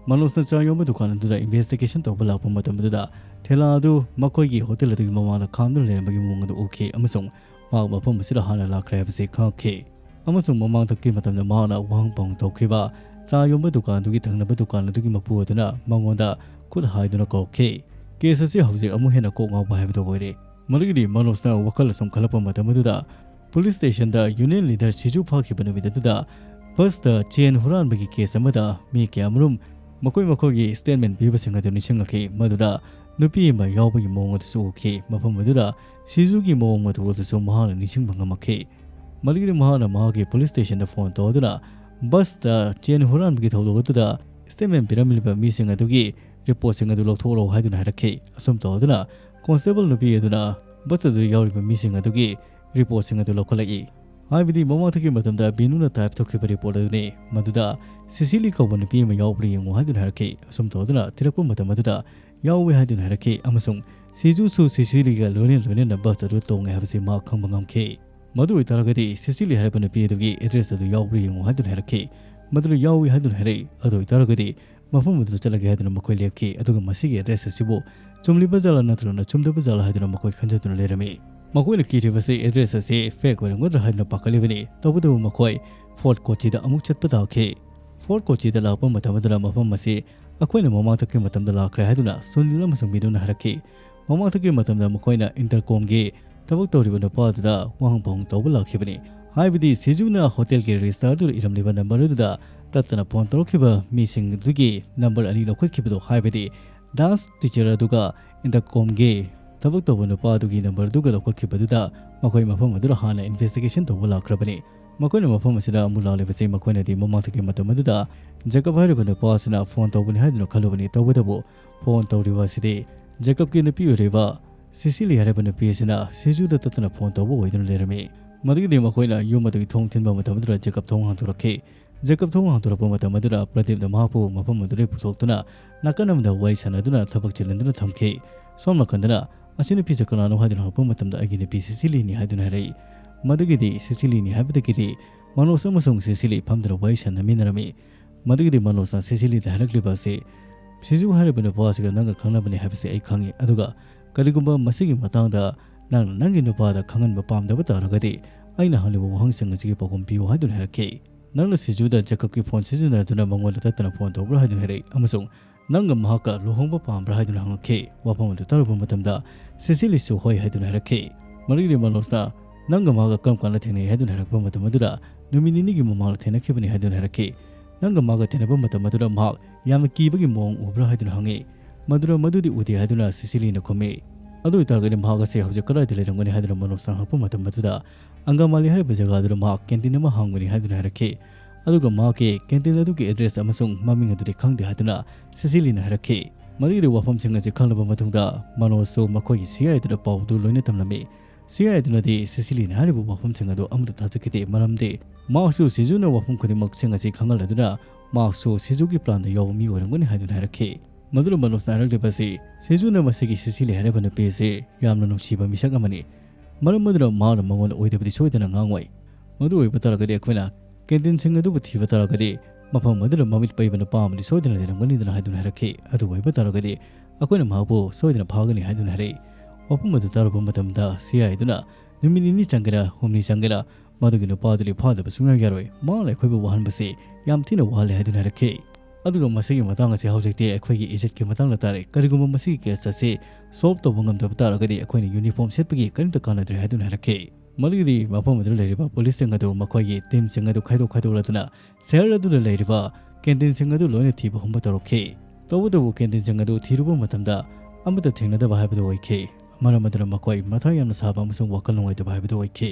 ꯃꯅꯣꯖꯅ ꯆꯥ ꯌꯣꯟꯕ ꯗꯨꯀꯥꯟ ꯑꯗꯨꯗ investigation ꯇꯧꯕ ꯂꯥꯛꯄ ꯃꯇꯝ ꯑꯗꯨꯗ ꯊꯦꯂꯥ ꯑꯗꯨ ꯃꯈꯣꯏꯒꯤ hotel ꯑꯗꯨꯒꯤ ꯃꯃꯥꯡꯗ ꯈꯥꯝꯗꯨꯅ ꯂꯩꯔꯝꯕꯒꯤ ꯃꯑꯣꯡ ꯑꯗꯨ ꯎꯈꯤ ꯑꯃꯁꯨꯡ ꯃꯍꯥꯛ ꯃꯐꯝ ꯑꯁꯤꯗ ꯍꯥꯟꯅ ꯂꯥꯛꯈ꯭ꯔꯦ ꯍꯥꯏꯕꯁꯤ ꯈꯪꯂꯛꯈꯤ꯫ ꯑꯃꯁꯨꯡ ꯃꯃꯥꯡꯊꯛꯀꯤ ꯃꯇꯝꯗ ꯃꯍꯥꯛꯅ ꯋꯥꯍꯪ ꯄꯥꯎꯍꯪ ꯇꯧꯈꯤꯕ ꯆꯥ ꯌꯣꯟꯕ ꯗꯨꯀꯥꯟ ꯑꯗꯨꯒꯤ ꯊꯪꯅꯕ ꯗꯨꯀꯥꯟ ꯑꯗꯨꯒꯤ ꯃꯄꯨ ꯑꯗꯨꯅ ꯃꯉꯣꯟꯗ ꯈꯨꯠ ꯍꯥꯏꯗꯨꯅ ꯀꯧꯈꯤ꯫ Case ꯑꯁꯤ ꯍꯧꯖꯤꯛ ꯑꯃꯨꯛ ꯍꯦꯟꯅ ꯀꯣꯛ ꯉꯥꯎꯕ ꯍꯥꯏꯕꯗꯨ ꯑꯣꯏꯔꯦ꯫ ꯃꯗꯨꯒꯤꯗꯤ ꯃꯅꯣꯖꯅ ꯋꯥꯈꯜ ꯑꯁꯨꯝ ꯈꯜꯂꯛꯄ ꯃꯇꯝ ꯑꯗꯨꯗ police stationꯗ union leader ꯁꯤꯖꯨ ꯐꯥꯈꯤꯕ ꯅꯨꯃꯤꯠ ꯑꯗꯨꯗ busꯇ chain ꯍꯨꯔꯥꯟꯕꯒꯤ case ꯑꯃꯗ ꯃꯤ ꯀꯌꯥꯃꯔꯨꯝ ꯃꯈꯣꯏ ꯃꯈꯣꯏꯒꯤ statement ꯄꯤꯕꯁꯤꯡ ꯑꯗꯨ ꯅꯤꯡꯁꯤꯡꯂꯛꯈꯤ꯫ ꯃꯗꯨꯗ ꯅꯨꯄꯤ ꯑꯃ ꯌꯥꯎꯕꯒꯤ ꯃꯑꯣꯡ ꯑꯗꯨꯁꯨ ꯎꯈꯤ꯫ ꯃꯐꯝ ꯑꯗꯨꯗ ꯁꯤꯖꯨꯒꯤ ꯃꯑꯣꯡ ꯃꯇꯧ ꯑꯗꯨꯁꯨ ꯃꯍꯥꯛꯅ ꯅꯤꯡꯁꯤꯡꯕ ꯉꯝꯃꯛꯈꯤ꯫ ꯃꯗꯨꯒꯤꯗꯤ ꯃꯍꯥꯛꯅ ꯃꯍꯥꯛꯀꯤ police stationꯗ phone ꯇꯧꯗꯨꯅ busꯇ chain ꯍꯨꯔꯥꯟꯕꯒꯤ ꯊꯧꯗꯣꯛ ꯑꯗꯨꯗ statement ꯄꯤꯔꯝꯂꯤꯕ ꯃꯤꯁꯤꯡ ꯑꯗꯨꯒꯤ reportꯁꯤꯡ ꯑꯗꯨ ꯂꯧꯊꯣꯛꯂꯛꯎ ꯍꯥꯏꯗꯨꯅ ꯍꯥꯏꯔꯛꯈꯤ꯫ ꯑꯁꯨꯝ ꯇꯧꯗꯨꯅ constable ꯅꯨꯄꯤ ꯑꯗꯨꯅ bus ꯑꯗꯨꯗ ꯌꯥꯎꯔꯤꯕ ꯃꯤꯁꯤꯡ ꯑꯗꯨꯒꯤ reportꯁꯤꯡ ꯑꯗꯨ ꯂꯧꯈꯠꯂꯛꯏ꯫ ꯍꯥꯏꯕꯗꯤ ꯃꯃꯥꯡꯊꯛꯀꯤ ꯃꯇꯝꯗ ꯕꯤꯅꯨꯅ type ꯇꯧꯈꯤꯕ report ꯑꯗꯨꯅꯤ꯫ ꯃꯗꯨꯗ ꯁꯤꯁꯤꯂꯤ ꯀꯧꯕ ꯅꯨꯄꯤ ꯑꯃ ꯌꯥꯎꯕ꯭ꯔꯥ ꯌꯦꯡꯉꯨ ꯍꯥꯏꯗꯨꯅ ꯍꯥꯏꯔꯛꯈꯤ꯫ ꯑꯁꯨꯝ ꯇꯧꯗꯨꯅ ꯊꯤꯔꯛꯄ ꯃꯇꯝ ꯑꯗꯨꯗ ꯌꯥꯎꯏ ꯍꯥꯏꯗꯨꯅ ꯍꯥꯏꯔꯛꯈꯤ ꯑꯃꯁꯨꯡ ꯁꯤꯖꯨꯁꯨ ꯁꯤꯁꯤꯂꯤꯒ ꯂꯣꯏꯅ ꯂꯣꯏꯅꯅ bus ꯑꯗꯨ ꯇꯣꯡꯉꯦ ꯍꯥꯏꯕꯁꯤ ꯃꯍꯥꯛ ꯈꯪꯕ ꯉꯝꯈꯤ꯫ ꯃꯗꯨ ꯑꯣꯏꯇꯥꯔꯒꯗꯤ ꯁꯤꯁꯤꯂꯤ ꯍꯥꯏꯔꯤꯕ ꯅꯨꯄꯤ ꯑꯗꯨꯒꯤ address ꯑꯗꯨ ꯌꯥꯎꯕ꯭ꯔꯥ ꯌꯦꯡꯉꯨ ꯍꯥꯏꯗꯨꯅ ꯍꯥꯏꯔꯛꯈꯤ꯫ ꯃꯗꯨꯗ ꯌꯥꯎꯏ ꯍꯥꯏꯗꯨꯅ ꯍꯥꯏꯔꯛꯏ꯫ ꯑꯗꯨ ꯑꯣꯏꯇꯥꯔꯒꯗꯤ ꯃꯐꯝ ꯑꯗꯨꯗ ꯆꯠꯂꯒꯦ ꯍꯥꯏꯗꯨꯅ ꯃꯈꯣꯏ ꯂꯦꯞꯈꯤ꯫ ꯑꯗꯨꯒ ꯃꯁꯤꯒꯤ address ꯑꯁꯤꯕꯨ ꯆꯨꯝꯂꯤꯕ ꯖꯥꯠꯂꯥ ꯅꯠꯇ꯭ꯔꯒꯅ ꯆꯨꯝꯗꯕ ꯖꯥꯠꯂꯥ ꯍꯥꯏꯗꯨꯅ ꯃꯈꯣꯏ ꯈꯟꯖꯗꯨꯅ ꯂꯩꯔꯝꯃꯤ꯫ ꯃꯈꯣꯏꯅ ꯀꯤꯔꯤꯕꯁꯤ ꯑꯦꯗ꯭ꯔꯦꯁ ꯑꯁꯤ ꯐꯦꯛ ꯑꯣꯏꯔꯝꯒꯗ꯭ꯔꯥ ꯍꯥꯏꯗꯨꯅ ꯄꯥꯈꯠꯂꯤꯕꯅꯤ꯫ ꯇꯧꯕꯇꯕꯨ ꯃꯈꯣꯏ ꯐꯣꯔꯠ ꯀꯣꯆꯤꯗ ꯑꯃꯨꯛ ꯆꯠꯄ ꯇꯥꯈꯤ꯫ ꯐꯣꯔꯠ ꯀꯣꯆꯤꯗ ꯂꯥꯛꯄ ꯃꯇꯝ ꯑꯗꯨꯗ ꯃꯐꯝ ꯑꯁꯤ ꯑꯩꯈꯣꯏꯅ ꯃꯃꯥꯡꯊꯛꯀꯤ ꯃꯇꯝꯗ ꯂꯥꯛꯈ꯭ꯔꯦ ꯍꯥꯏꯗꯨꯅ ꯁꯨꯅꯤꯜ ꯑꯃꯁꯨꯡ ꯃꯤꯗꯨꯅ ꯍꯥꯏꯔꯛꯈꯤ꯫ ꯃꯃꯥꯡꯊꯛꯀꯤ ꯃꯇꯝꯗ ꯃꯈꯣꯏꯅ ꯏꯟꯇꯔꯀꯣꯝꯒꯤ ꯊꯕꯛ ꯇꯧꯔꯤꯕ ꯅꯨꯄꯥ ꯑꯗꯨꯗ ꯋꯥꯍꯪ ꯄꯥꯎꯍꯪ ꯇꯧꯕ ꯂꯥꯛꯈꯤꯕꯅꯤ꯫ ꯍꯥꯏꯕꯗꯤ ꯁꯤꯖꯨꯅ ꯍꯣꯇꯦꯜꯒꯤ ꯔꯦꯖꯤꯁꯇꯔꯗꯨꯗ ꯏꯔꯝꯂꯤꯕ ꯅꯝꯕꯔ ꯑꯗꯨꯗ ꯇꯠꯇꯅ ꯐꯣꯟ ꯇꯧꯔꯛꯈꯤꯕ ꯃꯤꯁꯤꯡ ꯑꯗꯨꯒꯤ ꯅꯝꯕꯔ ꯑꯅꯤ ꯂꯧꯈꯠꯈꯤꯕꯗꯣ, ꯍꯥꯏꯕꯗꯤ ꯗꯥꯟꯁ ꯇꯤꯆꯔ ꯑꯗꯨꯒ ꯏꯟꯇꯔꯀꯣꯝꯒꯤ ꯊꯕꯛ ꯇꯧꯕ ꯅꯨꯄꯥ ꯑꯗꯨꯒꯤ ꯅꯝꯕꯔ ꯑꯗꯨꯒ ꯂꯧꯈꯠꯈꯤꯕꯗꯨꯗ ꯃꯈꯣꯏ ꯃꯐꯝ ꯑꯗꯨꯗ ꯍꯥꯟꯅ ꯏꯟꯚꯦꯁꯇꯤꯒꯦꯁꯟ ꯇꯧꯕ ꯂꯥꯛꯈ꯭ꯔꯕꯅꯤ꯫ ꯃꯈꯣꯏꯅ ꯃꯐꯝ ꯑꯁꯤꯗ ꯑꯃꯨꯛ ꯂꯥꯛꯂꯤꯕꯁꯤ ꯃꯈꯣꯏꯅꯗꯤ ꯃꯃꯥꯡꯊꯛꯀꯤ ꯃꯇꯝ ꯑꯗꯨꯗ ꯖꯦꯀꯕ ꯍꯥꯏꯔꯤꯕ ꯅꯨꯄꯥ ꯑꯁꯤꯅ ꯐꯣꯟ ꯇꯧꯕꯅꯤ ꯍꯥꯏꯗꯨꯅ ꯈꯜꯂꯨꯕꯅꯤ꯫ ꯇꯧꯕꯇꯕꯨ ꯐꯣꯟ ꯇꯧꯔꯤꯕ ꯑꯁꯤꯗꯤ ꯖꯦꯀꯕꯀꯤ ꯅꯨꯄꯤ ꯑꯣꯏꯔꯤꯕ ꯁꯤꯁꯤꯂꯤ ꯍꯥꯏꯔꯤꯕ ꯅꯨꯄꯤ ꯑꯁꯤꯅ ꯁꯤꯖꯨꯗ ꯇꯠꯇꯅ ꯐꯣꯟ ꯇꯧꯕ ꯑꯣꯏꯗꯨꯅ ꯂꯩꯔꯝꯃꯤ꯫ ꯃꯗꯨꯒꯤꯗꯤ ꯃꯈꯣꯏꯅ ꯌꯨꯝ ꯑꯗꯨꯒꯤ ꯊꯣꯡ ꯊꯤꯟꯕ ꯃꯇꯝ ꯑꯗꯨꯗ ꯖꯦꯀꯕ ꯊꯣꯡ ꯍꯥꯡꯗꯣꯔꯛꯈꯤ꯫ ꯖꯦꯀꯕ ꯊꯣꯡ ꯍꯥꯡꯗꯣꯔꯛꯄ ꯃꯇꯝ ꯑꯗꯨꯗ ꯄ꯭ꯔꯗꯤꯞꯅ ꯃꯍꯥꯛꯄꯨ ꯃꯐꯝ ꯑꯗꯨꯗꯒꯤ ꯄꯨꯊꯣꯛꯇꯨꯅ ꯅꯥꯀꯟ ꯑꯃꯗ ꯋꯥꯔꯤ ꯁꯥꯟꯅꯗꯨꯅ ꯊꯕꯛ ꯆꯤꯜꯍꯟꯗꯨꯅ ꯊꯝꯈꯤ꯫ ꯁꯣꯝ ꯅꯥꯀꯟꯗꯅ "ꯑꯁꯤ ꯅꯨꯄꯤꯁꯦ ꯀꯅꯥꯅꯣ?" ꯍꯥꯏꯗꯨꯅ ꯍꯪꯉꯛꯄ ꯃꯇꯝꯗ "ꯑꯩꯒꯤ ꯅꯨꯄꯤ ꯁꯤꯁꯤꯂꯤꯅꯤ" ꯍꯥꯏꯗꯨꯅ ꯍꯥꯏꯔꯛꯏ꯫ ꯃꯗꯨꯒꯤꯗꯤ ꯁꯤꯁꯤꯂꯤꯅꯤ ꯍꯥꯏꯕꯗꯒꯤꯗꯤ ꯃꯅꯣꯖ ꯑꯃꯁꯨꯡ ꯁꯤꯁꯤꯂꯤ ꯐꯝꯗꯨꯅ ꯋꯥꯔꯤ ꯁꯥꯟꯅꯃꯤꯟꯅꯔꯝꯃꯤ꯫ ꯃꯗꯨꯒꯤꯗꯤ ꯃꯅꯣꯖꯅ ꯁꯤꯁꯤꯂꯤꯗ ꯍꯥꯏꯔꯛꯂꯤꯕ ꯑꯁꯤ "ꯁꯤꯖꯨ ꯍꯥꯏꯔꯤꯕ ꯅꯨꯄꯥ ꯑꯁꯤꯒ ꯅꯪꯒ ꯈꯪꯅꯕꯅꯤ ꯍꯥꯏꯕꯁꯤ ꯑꯩ ꯈꯪꯏ, ꯑꯗꯨꯒ ꯀꯔꯤꯒꯨꯝꯕ ꯃꯁꯤꯒꯤ ꯃꯇꯥꯡꯗ ꯅꯪꯅ ꯅꯪꯒꯤ ꯅꯨꯄꯥꯗ ꯈꯪꯍꯟꯕ ꯄꯥꯝꯗꯕ ꯇꯥꯔꯒꯗꯤ ꯑꯩꯅ ꯍꯪꯂꯤꯕ ꯋꯥꯍꯪꯁꯤꯡ ꯑꯁꯤꯒꯤ ꯄꯥꯎꯈꯨꯝ ꯄꯤꯌꯨ" ꯍꯥꯏꯗꯨꯅ ꯍꯥꯏꯔꯛꯈꯤ꯫ "ꯅꯪꯅ ꯁꯤꯖꯨꯗ ꯖꯦꯀꯕꯀꯤ ꯐꯣꯟ ꯁꯤꯖꯤꯟꯅꯗꯨꯅ ꯃꯉꯣꯟꯗ ꯇꯠꯇꯅ ꯐꯣꯟ ꯇꯧꯕ꯭ꯔꯥ?" ꯍꯥꯏꯗꯨꯅ ꯍꯥꯏꯔꯛꯏ ꯑꯃꯁꯨꯡ "ꯅꯪꯒ ꯃꯍꯥꯛꯀ ꯂꯨꯍꯣꯡꯕ ꯄꯥꯝꯕ꯭ꯔꯥ?" ꯍꯥꯏꯗꯨꯅ ꯍꯪꯉꯛꯈꯤ꯫ ꯋꯥꯐꯝ ꯑꯗꯨ ꯇꯥꯔꯨꯕ ꯃꯇꯝꯗ ꯁꯤꯁꯤꯂꯤꯁꯨ "ꯍꯣꯏ" ꯍꯥꯏꯗꯨꯅ ꯍꯥꯏꯔꯛꯈꯤ꯫ ꯃꯗꯨꯒꯤꯗꯤ ꯃꯅꯣꯖꯅ "ꯅꯪꯒ ꯃꯍꯥꯛꯀ ꯀꯔꯝ ꯀꯥꯟꯗ ꯊꯦꯡꯅꯩ?" ꯍꯥꯏꯗꯨꯅ ꯍꯥꯏꯔꯛꯄ ꯃꯇꯝ ꯑꯗꯨꯗ "ꯅꯨꯃꯤꯠ ꯅꯤꯅꯤꯒꯤ ꯃꯃꯥꯡꯗ ꯊꯦꯡꯅꯈꯤꯕꯅꯤ" ꯍꯥꯏꯗꯨꯅ ꯍꯥꯏꯔꯛꯈꯤ꯫ "ꯅꯪꯒ ꯃꯥꯒ ꯊꯦꯡꯅꯕ ꯃꯇꯝ ꯑꯗꯨꯗ ꯃꯍꯥꯛ ꯌꯥꯝꯅ ꯀꯤꯕꯒꯤ ꯃꯑꯣꯡ ꯎꯕ꯭ꯔꯥ?" ꯍꯥꯏꯗꯨꯅ ꯍꯪꯉꯤ꯫ "ꯃꯗꯨꯔ ꯃꯗꯨꯗꯤ ꯎꯗꯦ" ꯍꯥꯏꯗꯨꯅ ꯁꯤꯁꯤꯂꯤꯅ ꯈꯨꯝꯃꯤ꯫ "ꯑꯗꯨ ꯑꯣꯏꯇꯥꯔꯒꯗꯤ ꯃꯍꯥꯛ ꯑꯁꯤ ꯍꯧꯖꯤꯛ ꯀꯗꯥꯏꯗ ꯂꯩꯔꯝꯒꯅꯤ?" ꯍꯥꯏꯗꯨꯅ ꯃꯅꯣꯖꯅ ꯍꯪꯉꯛꯄ ꯃꯇꯝ ꯑꯗꯨꯗ "ꯑꯪꯒꯥꯃꯥꯂꯤ ꯍꯥꯏꯔꯤꯕ ꯖꯒꯥ ꯑꯗꯨꯗ ꯃꯍꯥꯛ ꯀꯦꯟꯇꯤꯟ ꯑꯃ ꯍꯥꯡꯕꯅꯤ" ꯍꯥꯏꯗꯨꯅ ꯍꯥꯏꯔꯛꯈꯤ꯫ ꯑꯗꯨꯒ ꯃꯍꯥꯛꯀꯤ ꯀꯦꯟꯇꯤꯟ ꯑꯗꯨꯒꯤ ꯑꯦꯗ꯭ꯔꯦꯁ ꯑꯃꯁꯨꯡ ꯃꯃꯤꯡ ꯑꯗꯨꯗꯤ ꯈꯪꯗꯦ ꯍꯥꯏꯗꯨꯅ ꯁꯤꯁꯤꯂꯤꯅ ꯍꯥꯏꯔꯛꯈꯤ꯫ ꯃꯗꯨꯒꯤꯗꯤ ꯋꯥꯐꯝꯁꯤꯡ ꯑꯁꯤ ꯈꯪꯂꯕ ꯃꯇꯨꯡꯗ ꯃꯅꯣꯖꯁꯨ ꯃꯈꯣꯏꯒꯤ ꯁꯤ ꯑꯥꯏ ꯑꯗꯨꯗ ꯄꯥꯎꯗꯨ ꯂꯣꯏꯅ ꯇꯝꯂꯝꯃꯤ꯫ ꯁꯤ ꯑꯥꯏ ꯑꯗꯨꯅꯗꯤ ꯁꯤꯁꯤꯂꯤꯅ ꯍꯥꯏꯔꯤꯕ ꯋꯥꯐꯝꯁꯤꯡ ꯑꯗꯨ ꯑꯃꯠꯇ ꯊꯥꯖꯈꯤꯗꯦ, ꯃꯔꯝꯗꯤ ꯃꯍꯥꯛꯁꯨ ꯁꯤꯖꯨꯅ ꯋꯥꯐꯝ ꯈꯨꯗꯤꯡꯃꯛꯁꯤꯡ ꯑꯁꯤ ꯈꯪꯍꯜꯂꯗꯨꯅ ꯃꯍꯥꯛꯁꯨ ꯁꯤꯖꯨꯒꯤ ꯄ꯭ꯂꯥꯟꯗ ꯌꯥꯎꯕ ꯃꯤ ꯑꯣꯏꯔꯝꯒꯅꯤ ꯍꯥꯏꯗꯨꯅ ꯍꯥꯏꯔꯛꯈꯤ꯫ ꯃꯗꯨꯅ ꯃꯅꯣꯖꯅ ꯍꯥꯏꯔꯛꯂꯤꯕ ꯑꯁꯤ ꯁꯤꯖꯨꯅ ꯃꯁꯤꯒꯤ ꯁꯤꯁꯤꯂꯤ ꯍꯥꯏꯔꯤꯕ ꯅꯨꯄꯤ ꯑꯁꯤ ꯌꯥꯝꯅ ꯅꯨꯡꯁꯤꯕ ꯃꯤꯁꯛ ꯑꯃꯅꯤ꯫ ꯃꯔꯝ ꯑꯗꯨꯅ ꯃꯍꯥꯛꯅ ꯃꯉꯣꯟꯗ ꯑꯣꯏꯗꯕꯗꯤ ꯁꯣꯏꯗꯅ ꯉꯥꯡꯉꯣꯏ꯫ ꯃꯗꯨ ꯑꯣꯏꯕ ꯇꯥꯔꯒꯗꯤ ꯑꯩꯈꯣꯏꯅ ꯀꯦꯟꯇꯤꯟꯁꯤꯡ ꯑꯗꯨꯕꯨ ꯊꯤꯕ ꯇꯥꯔꯒꯗꯤ ꯃꯐꯝ ꯑꯗꯨꯗ ꯃꯃꯤꯠ ꯄꯩꯕ ꯅꯨꯄꯥ ꯑꯃꯗꯤ ꯁꯣꯏꯗꯅ ꯂꯩꯔꯝꯒꯅꯤꯗꯅ ꯍꯥꯏꯗꯨꯅ ꯍꯥꯏꯔꯛꯈꯤ꯫ ꯑꯗꯨ ꯑꯣꯏꯕ ꯇꯥꯔꯒꯗꯤ ꯑꯩꯈꯣꯏꯅ ꯃꯍꯥꯛꯄꯨ ꯁꯣꯏꯗꯅ ꯐꯥꯒꯅꯤ ꯍꯥꯏꯗꯨꯅ ꯍꯥꯏꯔꯛꯏ꯫ ꯋꯥꯐꯝ ꯑꯗꯨ ꯇꯥꯔꯨꯕ ꯃꯇꯝꯗ ꯁꯤ ꯑꯥꯏ ꯑꯗꯨꯅ ꯅꯨꯃꯤꯠ ꯅꯤꯅꯤ ꯆꯪꯒꯦꯔꯥ ꯍꯨꯝꯅꯤ ꯆꯪꯒꯦꯔꯥ ꯃꯗꯨꯒꯤ ꯅꯨꯄꯥꯗꯨꯗꯤ ꯐꯥꯗꯕ ꯁꯨꯡꯌꯥ ꯌꯥꯔꯣꯏ꯫ ꯃꯥꯅ ꯑꯩꯈꯣꯏꯕꯨ ꯋꯥꯍꯟꯕꯁꯤ ꯌꯥꯝ ꯊꯤꯅ ꯋꯥꯍꯜꯂꯦ ꯍꯥꯏꯗꯨꯅ ꯍꯥꯏꯔꯛꯈꯤ꯫ ꯑꯗꯨꯒ ꯃꯁꯤꯒꯤ ꯃꯇꯥꯡ ꯑꯁꯤ ꯍꯧꯖꯤꯛꯇꯤ ꯑꯩꯈꯣꯏꯒꯤ ꯏꯖꯠꯀꯤ ꯃꯇꯥꯡꯗ ꯇꯥꯔꯦ꯫ ꯀꯔꯤꯒꯨꯝꯕ ꯃꯁꯤꯒꯤ ꯀꯦꯁ ꯑꯁꯤ ꯁꯣꯜꯕ ꯇꯧꯕ ꯉꯝꯗꯕ ꯇꯥꯔꯒꯗꯤ ꯑꯩꯈꯣꯏꯅ ꯌꯨꯅꯤꯐꯣꯔꯝ ꯁꯦꯠꯄꯒꯤ ꯀꯔꯤꯝꯇ ꯀꯥꯟꯅꯗ꯭ꯔꯦ ꯍꯥꯏꯗꯨꯅ ꯍꯥꯏꯔꯛꯈꯤ꯫ ꯃꯗꯨꯒꯤꯗꯤ ꯃꯐꯝ ꯑꯗꯨꯗ ꯂꯩꯔꯤꯕ ꯄꯨꯂꯤꯁꯁꯤꯡ ꯑꯗꯨ ꯃꯈꯣꯏꯒꯤ ꯇꯤꯝꯁꯤꯡ ꯑꯗꯨ ꯈꯥꯏꯗꯣꯛ ꯈꯥꯏꯗꯣꯛꯂꯗꯨꯅ ꯁꯍꯔ ꯑꯗꯨꯗ ꯂꯩꯔꯤꯕ ꯀꯦꯟꯇꯤꯟꯁꯤꯡ ꯑꯗꯨ ꯂꯣꯏꯅ ꯊꯤꯕ ꯍꯨꯝꯕ ꯇꯧꯔꯛꯈꯤ꯫ ꯇꯧꯕꯇꯕꯨ ꯀꯦꯟꯇꯤꯟꯁꯤꯡ ꯑꯗꯨ ꯊꯤꯔꯨꯕ ꯃꯇꯝꯗ ꯑꯃꯠꯇ ꯊꯦꯡꯅꯗꯕ ꯍꯥꯏꯕꯗꯨ ꯑꯣꯏꯈꯤ꯫ ꯃꯔꯝ ꯑꯗꯨꯅ ꯃꯈꯣꯏ ꯃꯊꯥ ꯌꯥꯝꯅ ꯁꯥꯕ ꯑꯃꯁꯨꯡ ꯋꯥꯈꯜ ꯅꯨꯡꯉꯥꯏꯇꯕ ꯍꯥꯏꯕꯗꯨ ꯑꯣꯏꯈꯤ꯫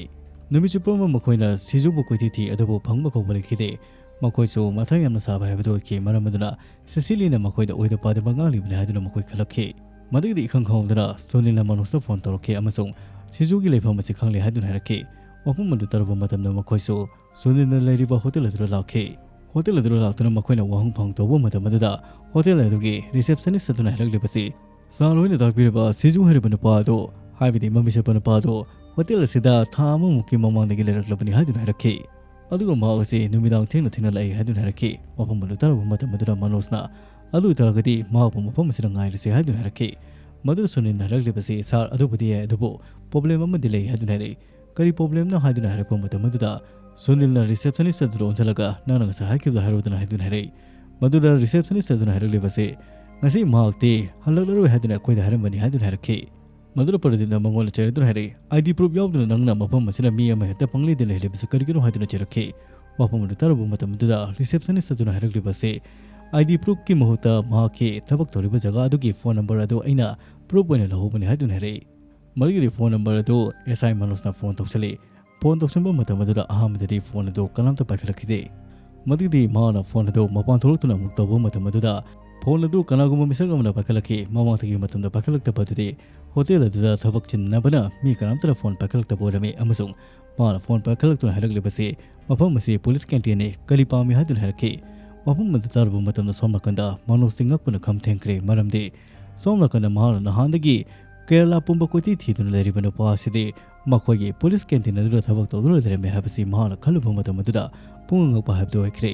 ꯅꯨꯃꯤꯠ ꯆꯨꯞꯄ ꯑꯃ ꯃꯈꯣꯏꯅ ꯁꯤꯖꯨꯕꯨ ꯀꯣꯏꯊꯤ ꯊꯤ, ꯑꯗꯨꯕꯨ ꯐꯪꯕ ꯀꯧꯕ ꯂꯩꯈꯤꯗꯦ꯫ ꯃꯈꯣꯏꯁꯨ ꯃꯊꯥ ꯌꯥꯝꯅ ꯁꯥꯕ ꯍꯥꯏꯕꯗꯨ ꯑꯣꯏꯈꯤ꯫ ꯃꯔꯝ ꯑꯗꯨꯅ ꯁꯤꯁꯤꯂꯤꯅ ꯃꯈꯣꯏꯗ ꯑꯣꯏꯗ ꯄꯥꯗꯕ ꯉꯥꯡꯂꯤꯕꯅꯤ ꯍꯥꯏꯗꯨꯅ ꯃꯈꯣꯏ ꯈꯜꯂꯛꯈꯤ꯫ ꯃꯗꯨꯒꯤꯗꯤ ꯏꯈꯪ ꯈꯪꯍꯧꯗꯅ ꯁꯨꯅꯤꯜꯅ ꯃꯅꯣꯖꯇ ꯐꯣꯟ ꯇꯧꯔꯛꯈꯤ ꯑꯃꯁꯨꯡ ꯁꯤꯖꯨꯒꯤ ꯂꯩꯐꯝ ꯑꯁꯤ ꯈꯪꯂꯦ ꯍꯥꯏꯗꯨꯅ ꯍꯥꯏꯔꯛꯈꯤ꯫ ꯋꯥꯐꯝ ꯑꯗꯨ ꯇꯥꯔꯨꯕ ꯃꯇꯝꯗ ꯃꯈꯣꯏꯁꯨ ꯁꯨꯅꯤꯜꯅ ꯂꯩꯔꯤꯕ ꯍꯣꯇꯦꯜ ꯑꯗꯨꯗ ꯂꯥꯛꯈꯤ꯫ ꯍꯣꯇꯦꯜ ꯑꯗꯨꯗ ꯂꯥꯛꯇꯨꯅ ꯃꯈꯣꯏꯅ ꯋꯥꯍꯪ ꯐꯪ ꯇꯧꯕ ꯃꯇꯝ ꯑꯗꯨꯗ ꯍꯣꯇꯦꯜ ꯑꯗꯨꯒꯤ ꯔꯤꯁꯦꯞꯁꯅꯤꯁ ꯑꯗꯨꯅ ꯍꯥꯏꯔꯛꯂꯤꯕꯁꯤ, "ꯁꯥꯔ ꯍꯣꯏꯅ ꯇꯥꯛꯄꯤꯔꯤꯕ ꯁꯤꯖꯨ ꯍꯥꯏꯔꯤꯕ ꯅꯨꯄꯥ ꯑꯗꯨ, ꯍꯥꯏꯕꯗꯤ ꯃꯃꯤꯠ ꯁꯦꯞꯄ ꯅꯨꯄꯥ ꯑꯗꯨ, ꯍꯣꯇꯦꯜ ꯑꯁꯤꯗ ꯊꯥ ꯑꯃꯃꯨꯛꯀꯤ ꯃꯃꯥꯡꯗꯒꯤ ꯂꯩꯔꯛꯂꯕꯅꯤ" ꯍꯥꯏꯗꯨꯅ ꯍꯥꯏꯔꯛꯈꯤ꯫ ꯑꯗꯨꯒ ꯃꯍꯥꯛ ꯑꯁꯤ ꯅꯨꯃꯤꯗꯥꯡ ꯊꯦꯡꯅ ꯊꯦꯡꯅ ꯂꯥꯛꯏ ꯍꯥꯏꯗꯨꯅ ꯍꯥꯏꯔꯛꯈꯤ꯫ ꯋꯥꯐꯝ ꯑꯗꯨ ꯇꯥꯔꯨꯕ ꯃꯇꯝ ꯑꯗꯨꯗ ꯃꯅꯣꯖꯅ, "ꯑꯗꯨ ꯑꯣꯏꯇꯥꯔꯒꯗꯤ ꯃꯍꯥꯛꯄꯨ ꯃꯐꯝ ꯑꯁꯤꯗ ꯉꯥꯏꯔꯁꯤ" ꯍꯥꯏꯗꯨꯅ ꯍꯥꯏꯔꯛꯈꯤ꯫ ꯃꯗꯨꯗ ꯁꯨꯅꯤꯜꯅ ꯍꯥꯏꯔꯛꯂꯤꯕꯁꯤ, "ꯁꯥꯔ, ꯑꯗꯨꯕꯨꯗꯤ ꯌꯥꯏ, ꯑꯗꯨꯕꯨ ꯄ꯭ꯔꯣꯕ꯭ꯂꯦꯝ ꯑꯃꯗꯤ ꯂꯩ" ꯍꯥꯏꯗꯨꯅ ꯍꯥꯏꯔꯛꯏ꯫ "ꯀꯔꯤ ꯄ꯭ꯔꯣꯕ꯭ꯂꯦꯝꯅꯣ?" ꯍꯥꯏꯗꯨꯅ ꯍꯥꯏꯔꯛꯄ ꯃꯇꯝ ꯑꯗꯨꯗ ꯁꯨꯅꯤꯜꯅ ꯔꯤꯁꯦꯞꯁꯅꯤꯁ ꯑꯗꯨꯗ ꯑꯣꯟꯁꯤꯜꯂꯒ, "ꯅꯪꯅ ꯉꯁꯥꯏ ꯍꯥꯏꯈꯤꯕꯗꯣ ꯍꯥꯏꯔꯛꯎꯗꯅ" ꯍꯥꯏꯗꯨꯅ ꯍꯥꯏꯔꯛꯏ꯫ ꯃꯗꯨꯗ ꯔꯤꯁꯦꯞꯁꯅꯤꯁ ꯑꯗꯨꯅ ꯍꯥꯏꯔꯛꯂꯤꯕꯁꯤ, "ꯉꯁꯤ ꯃꯍꯥꯛꯇꯤ ꯍꯜꯂꯛꯂꯔꯣꯏ" ꯍꯥꯏꯗꯨꯅ ꯑꯩꯈꯣꯏꯗ ꯍꯥꯏꯔꯝꯕꯅꯤ ꯍꯥꯏꯗꯨꯅ ꯍꯥꯏꯔꯛꯈꯤ꯫ ꯃꯗꯨꯗ ꯄ꯭ꯔꯗꯤꯞꯅ ꯃꯉꯣꯟꯗ ꯆꯩꯔꯗꯨꯅ ꯍꯥꯏꯔꯛꯏ, "ꯑꯥꯏ ꯗꯤ ꯄ꯭ꯔꯨꯐ ꯌꯥꯎꯗꯅ ꯅꯪꯅ ꯃꯐꯝ ꯑꯁꯤꯗ ꯃꯤ ꯑꯃ ꯍꯦꯛꯇ ꯄꯪꯂꯩꯗ ꯂꯩꯍꯜꯂꯤꯕꯁꯤ ꯀꯔꯤꯒꯤꯅꯣ?" ꯍꯥꯏꯗꯨꯅ ꯆꯩꯔꯛꯈꯤ꯫ ꯋꯥꯐꯝ ꯑꯗꯨ ꯇꯥꯔꯨꯕ ꯃꯇꯝ ꯑꯗꯨꯗ ꯔꯤꯁꯦꯞꯁꯅꯤꯁ ꯑꯗꯨꯅ ꯍꯥꯏꯔꯛꯂꯤꯕꯁꯤ, "ꯑꯥꯏ ꯗꯤ ꯄ꯭ꯔꯨꯐꯀꯤ ꯃꯍꯨꯠꯇ ꯃꯍꯥꯛꯀꯤ ꯊꯕꯛ ꯇꯧꯔꯤꯕ ꯖꯒꯥ ꯑꯗꯨꯒꯤ ꯐꯣꯟ ꯅꯝꯕꯔ ꯑꯗꯨ ꯑꯩꯅ ꯄ꯭ꯔꯨꯐ ꯑꯣꯏꯅ ꯂꯧꯍꯧꯕꯅꯤ" ꯍꯥꯏꯗꯨꯅ ꯍꯥꯏꯔꯛꯏ꯫ ꯃꯗꯨꯒꯤꯗꯤ ꯐꯣꯟ ꯅꯝꯕꯔ ꯑꯗꯨ ꯑꯦꯁ ꯑꯥꯏ ꯃꯅꯣꯖꯅ ꯐꯣꯟ ꯇꯧꯁꯤꯜꯂꯤ꯫ ꯐꯣꯟ ꯇꯧꯁꯤꯟꯕ ꯃꯇꯝ ꯑꯗꯨꯗ ꯑꯍꯥꯟꯕꯗꯗꯤ ꯐꯣꯟ ꯑꯗꯨ ꯀꯅꯥꯝꯇ ꯄꯥꯏꯈꯠꯂꯛꯈꯤꯗꯦ꯫ ꯃꯗꯨꯒꯤꯗꯤ ꯃꯍꯥꯛꯅ ꯐꯣꯟ ꯑꯗꯨ ꯃꯄꯥꯟ ꯊꯣꯛꯂꯛꯇꯨꯅ ꯑꯃꯨꯛ ꯇꯧꯕ ꯃꯇꯝ ꯑꯗꯨꯗ ꯐꯣꯟ ꯑꯗꯨ ꯀꯅꯥꯒꯨꯝꯕ ꯃꯤꯁꯛ ꯑꯃꯅ ꯄꯥꯏꯈꯠꯂꯛꯈꯤ꯫ ꯃꯃꯥꯡꯊꯪꯒꯤ ꯃꯇꯝꯗ ꯄꯥꯏꯈꯠꯂꯛꯇꯕ ꯑꯗꯨꯗꯤ ꯍꯣꯇꯦꯜ ꯑꯗꯨꯗ ꯊꯕꯛ ꯆꯤꯟꯅꯕꯅ ꯃꯤ ꯀꯅꯥꯝꯇꯅ ꯐꯣꯟ ꯄꯥꯏꯈꯠꯂꯛꯇꯕ ꯑꯣꯏꯔꯝꯃꯤ ꯑꯃꯁꯨꯡ ꯃꯍꯥꯛꯅ ꯐꯣꯟ ꯄꯥꯏꯈꯠꯂꯛꯇꯨꯅ ꯍꯥꯏꯔꯛꯂꯤꯕꯁꯤ, "ꯃꯐꯝ ꯑꯁꯤ ꯄꯨꯂꯤꯁ ꯀꯦꯟꯇꯤꯟꯅꯤ, ꯀꯔꯤ ꯄꯥꯝꯃꯤ?" ꯍꯥꯏꯗꯨꯅ ꯍꯥꯏꯔꯛꯈꯤ꯫ ꯋꯥꯐꯝ ꯑꯗꯨ ꯇꯥꯔꯨꯕ ꯃꯇꯝꯗ ꯁꯣꯝ ꯅꯥꯀꯟꯗ ꯃꯅꯣꯖꯇꯤ ꯉꯛꯄꯅ ꯈꯝ ꯊꯦꯡꯈ꯭ꯔꯦ꯫ ꯃꯔꯝꯗꯤ ꯁꯣꯝ ꯅꯥꯀꯟꯗ ꯃꯍꯥꯛꯅ ꯅꯍꯥꯟꯗꯒꯤ ꯀꯦꯔꯂꯥ ꯄꯨꯝꯕ ꯀꯣꯏꯊꯤ ꯊꯤꯗꯨꯅ ꯂꯩꯔꯤꯕ ꯅꯨꯄꯥ ꯑꯁꯤꯗꯤ ꯃꯈꯣꯏꯒꯤ ꯄꯨꯂꯤꯁ ꯀꯦꯟꯇꯤꯟ ꯑꯗꯨꯗ ꯊꯕꯛ ꯇꯧꯗꯨꯅ ꯂꯩꯔꯝꯃꯤ ꯍꯥꯏꯕꯁꯤ ꯃꯍꯥꯛꯅ ꯈꯜꯂꯨꯕ ꯃꯇꯝ ꯑꯗꯨꯗ ꯄꯨꯡꯉꯛ ꯉꯛꯄ ꯍꯥꯏꯕꯗꯨ ꯑꯣꯏꯈ꯭ꯔꯦ꯫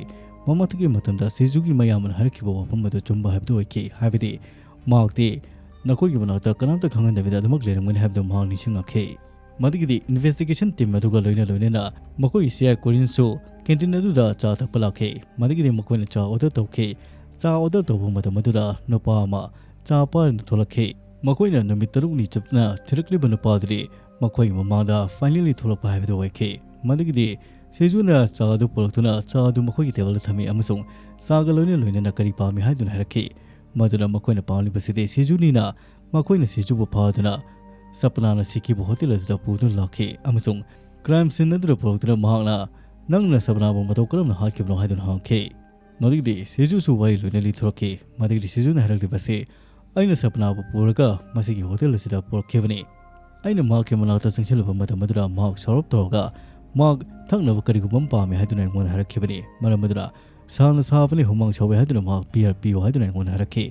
ꯃꯃꯥꯡꯊꯪꯒꯤ ꯃꯇꯝꯗ ꯁꯤꯖꯨꯒꯤ ꯃꯌꯥꯝꯕꯅ ꯍꯥꯏꯔꯛꯈꯤꯕ ꯋꯥꯐꯝ ꯑꯗꯨ ꯆꯨꯝꯕ ꯍꯥꯏꯕꯗꯨ ꯑꯣꯏꯈꯤ꯫ ꯍꯥꯏꯕꯗꯤ ꯃꯍꯥꯛꯇꯤ ꯅꯈꯣꯏꯒꯤ ꯃꯅꯥꯛꯇ ꯀꯅꯥꯝꯇ ꯈꯪꯍꯟꯗꯕꯤꯗ ꯑꯗꯨꯃꯛ ꯂꯩꯔꯝꯒꯅꯤ ꯍꯥꯏꯕꯗꯨ ꯃꯍꯥꯛ ꯅꯤꯡꯁꯤꯡꯂꯛꯈꯤ꯫ ꯃꯗꯨꯒꯤꯗꯤ investigation team ꯑꯗꯨꯒ ꯂꯣꯏꯅ ꯂꯣꯏꯅꯅ ꯃꯈꯣꯏ ꯁꯤ ꯑꯥꯏ ꯀꯣꯔꯤꯟꯁꯨ canteen ꯑꯗꯨꯗ ꯆꯥ ꯊꯛꯄ ꯂꯥꯛꯈꯤ꯫ ꯃꯗꯨꯒꯤꯗꯤ ꯃꯈꯣꯏꯅ ꯆꯥ order ꯇꯧꯈꯤ꯫ ꯆꯥ order ꯇꯧꯕ ꯃꯇꯝ ꯑꯗꯨꯗ ꯅꯨꯄꯥ ꯑꯃ ꯆꯥ ꯄꯥꯏꯗꯨꯅ ꯊꯣꯛꯂꯛꯈꯤ꯫ ꯃꯈꯣꯏꯅ ꯅꯨꯃꯤꯠ ꯇꯔꯨꯛꯅꯤ ꯆꯨꯞꯅ ꯊꯤꯔꯛꯂꯤꯕ ꯅꯨꯄꯥ ꯑꯗꯨꯗꯤ ꯃꯈꯣꯏꯒꯤ ꯃꯃꯥꯡꯗ finally ꯊꯣꯛꯂꯛꯄ ꯍꯥꯏꯕꯗꯨ ꯑꯣꯏꯈꯤ꯫ ꯃꯗꯨꯒꯤꯗꯤ ꯁꯤꯖꯨꯅ ꯆꯥ ꯑꯗꯨ ꯄꯨꯔꯛꯇꯨꯅ ꯆꯥ ꯑꯗꯨ ꯃꯈꯣꯏꯒꯤ ꯇꯦꯕꯜꯗ ꯊꯝꯃꯤ ꯑꯃꯁꯨꯡ ꯆꯥꯒ ꯂꯣꯏꯅ ꯂꯣꯏꯅꯅ ꯀꯔꯤ ꯄꯥꯝꯃꯤ ꯍꯥꯏꯗꯨꯅ ꯍꯥꯏꯔꯛꯈꯤ꯫ ꯃꯗꯨꯅ ꯃꯈꯣꯏꯅ ꯄꯥꯝꯂꯤꯕꯁꯤꯗꯤ ꯁꯤꯖꯨꯅꯤꯅ ꯃꯈꯣꯏꯅ ꯁꯤꯖꯨꯕꯨ ꯐꯥꯗꯨꯅ ꯁꯄꯅꯥꯅ ꯁꯤꯈꯤꯕ ꯍꯣꯇꯦꯜ ꯑꯗꯨꯗ ꯄꯨꯗꯨꯅ ꯂꯥꯛꯈꯤ ꯑꯃꯁꯨꯡ crime scene ꯑꯗꯨꯗ ꯄꯨꯔꯛꯇꯨꯅ ꯃꯍꯥꯛꯅ "ꯅꯪꯅ ꯁꯄꯅꯥꯕꯨ ꯃꯇꯧ ꯀꯔꯝꯅ ꯍꯥꯠꯈꯤꯕꯅꯣ?" ꯍꯥꯏꯗꯨꯅ ꯍꯪꯈꯤ꯫ ꯃꯗꯨꯒꯤꯗꯤ ꯁꯤꯖꯨꯁꯨ ꯋꯥꯔꯤ ꯂꯣꯏꯅ ꯂꯤꯊꯣꯔꯛꯈꯤ꯫ ꯃꯗꯨꯒꯤꯗꯤ ꯁꯤꯖꯨꯅ ꯍꯥꯏꯔꯛꯂꯤꯕꯁꯤ, "ꯑꯩꯅ ꯁꯄꯅꯥꯕꯨ ꯄꯨꯔꯒ ꯃꯁꯤꯒꯤ ꯍꯣꯇꯦꯜ ꯑꯁꯤꯗ ꯄꯨꯔꯛꯈꯤꯕꯅꯤ꯫ ꯑꯩꯅ ꯃꯍꯥꯛꯀꯤ ꯃꯅꯥꯛꯇ ꯆꯪꯁꯤꯜꯂꯨꯕ ꯃꯇꯝ ꯑꯗꯨꯗ ꯃꯍꯥꯛ ꯁꯥꯎꯔꯞ ꯇꯧꯔꯒ ꯃꯍꯥꯛ ꯊꯛꯅꯕ ꯀꯔꯤꯒꯨꯝꯕ ꯑꯃ ꯄꯥꯝꯃꯤ ꯍꯥꯏꯗꯨꯅ ꯑꯩꯉꯣꯟꯗ ꯍꯥꯏꯔꯛꯈꯤꯕꯅꯤ꯫ ꯃꯔꯝ ꯑꯗꯨꯅ ꯁꯥꯅ ꯁꯥꯕꯅꯤ, ꯍꯨꯃꯥꯡ ꯁꯧꯋꯦ ꯍꯥꯏꯗꯨꯅ ꯃꯍꯥꯛ beer ꯄꯤꯌꯨ ꯍꯥꯏꯗꯨꯅ ꯑꯩꯉꯣꯟꯗ ꯍꯥꯏꯔꯛꯈꯤ꯫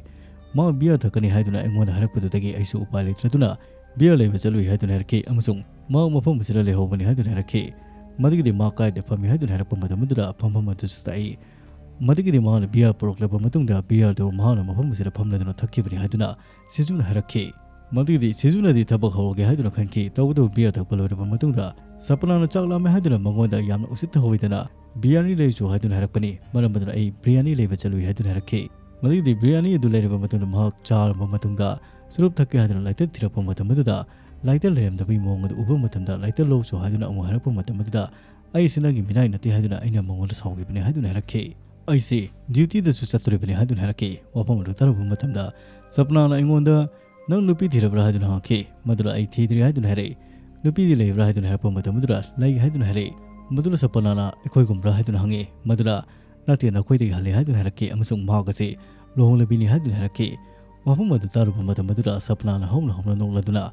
ꯃꯍꯥꯛ beer ꯊꯛꯀꯅꯤ ꯍꯥꯏꯗꯨꯅ ꯑꯩꯉꯣꯟꯗ ꯍꯥꯏꯔꯛꯄꯗꯨꯗꯒꯤ ꯑꯩꯁꯨ ꯎꯄꯥꯏ ꯂꯩꯇ꯭ꯔꯗꯨꯅ beer ꯂꯩꯕ ꯆꯠꯂꯨꯏ ꯍꯥꯏꯗꯨꯅ ꯍꯥꯏꯔꯛꯈꯤ ꯑꯃꯁꯨꯡ ꯃꯍꯥꯛ ꯃꯐꯝ ꯑꯁꯤꯗ ꯂꯩꯍꯧꯕꯅꯤ ꯍꯥꯏꯗꯨꯅ ꯍꯥꯏꯔꯛꯈꯤ꯫ ꯃꯗꯨꯒꯤꯗꯤ ꯃꯍꯥꯛ ꯀꯥꯏꯗ ꯐꯝꯃꯤ ꯍꯥꯏꯗꯨꯅ ꯍꯥꯏꯔꯛꯄ ꯃꯇꯝ ꯑꯗꯨꯗ ꯐꯝꯐꯝ ꯑꯗꯨꯁꯨ ꯇꯥꯛꯏ꯫ ꯃꯗꯨꯒꯤꯗꯤ ꯃꯍꯥꯛꯅ beer ꯄꯨꯔꯛꯂꯕ ꯃꯇꯨꯡꯗ beer ꯗꯨ ꯃꯍꯥꯛꯅ ꯃꯐꯝ ꯑꯁꯤꯗ ꯐꯝꯂꯗꯨꯅ ꯊꯛꯈꯤꯕꯅꯤ ꯍꯥꯏꯗꯨꯅ ꯁꯤꯖꯨꯅ ꯍꯥꯏꯔꯛꯈꯤ꯫ ꯃꯗꯨꯒꯤꯗꯤ ꯁꯤꯖꯨꯅꯗꯤ ꯊꯕꯛ ꯍꯧꯔꯒꯦ ꯍꯥꯏꯗꯨꯅ ꯈꯟꯈꯤ꯫ ꯇꯧꯕꯇꯕꯨ beer ꯊꯛꯄ ꯂꯣꯏꯔꯕ ꯃꯇꯨꯡꯗ ꯁꯄꯅꯥꯅ ꯆꯥꯛ ꯂꯥꯝꯃꯦ ꯍꯥꯏꯗꯨꯅ ꯃꯉꯣꯟꯗ ꯌꯥꯝꯅ ꯎꯁꯤꯠ ꯊꯑꯣꯏꯗꯅ "ꯕꯤꯔꯌꯥꯅꯤ ꯂꯩꯔꯨꯆꯣ" ꯍꯥꯏꯗꯨꯅ ꯍꯥꯏꯔꯛꯄꯅꯤ꯫ ꯃꯔꯝ ꯑꯗꯨꯅ ꯑꯩ ꯕꯤꯔꯌꯥꯅꯤ ꯂꯩꯕ ꯆꯠꯂꯨꯏ ꯍꯥꯏꯗꯨꯅ ꯍꯥꯏꯔꯛꯈꯤ꯫ ꯃꯗꯨꯒꯤꯗꯤ ꯕꯤꯔꯌꯥꯅꯤ ꯑꯗꯨ ꯂꯩꯔꯕ ꯃꯇꯨꯡꯗ ꯃꯍꯥꯛ ꯆꯥꯔꯕ ꯃꯇꯨꯡꯗ ꯆꯨꯔꯨꯞ ꯊꯛꯀꯦ ꯍꯥꯏꯗꯨꯅ lighter ꯊꯤꯔꯛꯄ ꯃꯇꯝ ꯑꯗꯨꯗ lighter ꯂꯩꯔꯝꯗꯕꯒꯤ ꯃꯑꯣꯡ ꯑꯗꯨ ꯎꯕ ꯃꯇꯝꯗ lighter ꯂꯧꯔꯨꯆꯣ ꯍꯥꯏꯗꯨꯅ ꯑꯃꯨꯛ ꯍꯥꯏꯔꯛꯄ ꯃꯇꯝ ꯑꯗꯨꯗ "ꯑꯩꯁꯤ ꯅꯪꯒꯤ ꯃꯤꯅꯥꯏ ꯅꯠꯇꯦ" ꯍꯥꯏꯗꯨꯅ ꯑꯩꯅ ꯃꯉꯣꯟꯗ ꯁꯥꯎꯈꯤꯕꯅꯤ ꯍꯥꯏꯗꯨꯅ ꯍꯥꯏꯔꯛꯈꯤ꯫ "ꯑꯩꯁꯤ duty ꯗꯁꯨ ꯆꯠꯇꯣꯔꯤꯕꯅꯤ" ꯍꯥꯏꯗꯨꯅ ꯍꯥꯏꯔꯛꯈꯤ꯫ ꯋꯥꯐꯝ ꯑꯗꯨ ꯇꯥꯔꯨꯕ ꯃꯇꯝꯗ ꯁꯄꯅꯥꯅ ꯑꯩꯉꯣꯟꯗ "ꯅꯪ ꯅꯨꯄꯤ ꯊꯤꯔꯕ꯭ꯔꯥ?" ꯍꯥꯏꯗꯨꯅ ꯍꯪꯉꯛꯈꯤ꯫ ꯃꯗꯨꯗ "ꯑꯩ ꯊꯤꯗ꯭ꯔꯤ" ꯍꯥꯏꯗꯨꯅ ꯍꯥꯏꯔꯛꯏ꯫ "ꯅꯨꯄꯤꯗꯤ ꯂꯩꯕ꯭ꯔꯥ?" ꯍꯥꯏꯗꯨꯅ ꯍꯥꯏꯔꯛꯄ ꯃꯇꯝ ꯑꯗꯨꯗ "ꯂꯩ" ꯍꯥꯏꯗꯨꯅ ꯍꯥꯏꯔꯛꯏ꯫ ꯃꯗꯨꯗ ꯁꯄꯅꯥꯅ "ꯑꯩꯈꯣꯏꯒꯨꯝꯕ꯭ꯔꯥ?" ꯍꯥꯏꯗꯨꯅ ꯍꯪꯉꯤ꯫ ꯃꯗꯨꯗ "ꯅꯠꯇꯦ, ꯅꯈꯣꯏꯗꯒꯤ ꯍꯜꯂꯤ" ꯍꯥꯏꯗꯨꯅ ꯍꯥꯏꯔꯛꯈꯤ ꯑꯃꯁꯨꯡ ꯃꯍꯥꯛ ꯑꯁꯤ ꯂꯨꯍꯣꯡꯂꯕꯤꯅꯤ ꯍꯥꯏꯗꯨꯅ ꯍꯥꯏꯔꯛꯈꯤ꯫ ꯋꯥꯐꯝ ꯑꯗꯨ ꯇꯥꯔꯨꯕ ꯃꯇꯝ ꯑꯗꯨꯗ ꯁꯄꯅꯥꯅ ꯍꯧꯅ ꯍꯧꯅ ꯅꯣꯛꯂꯗꯨꯅ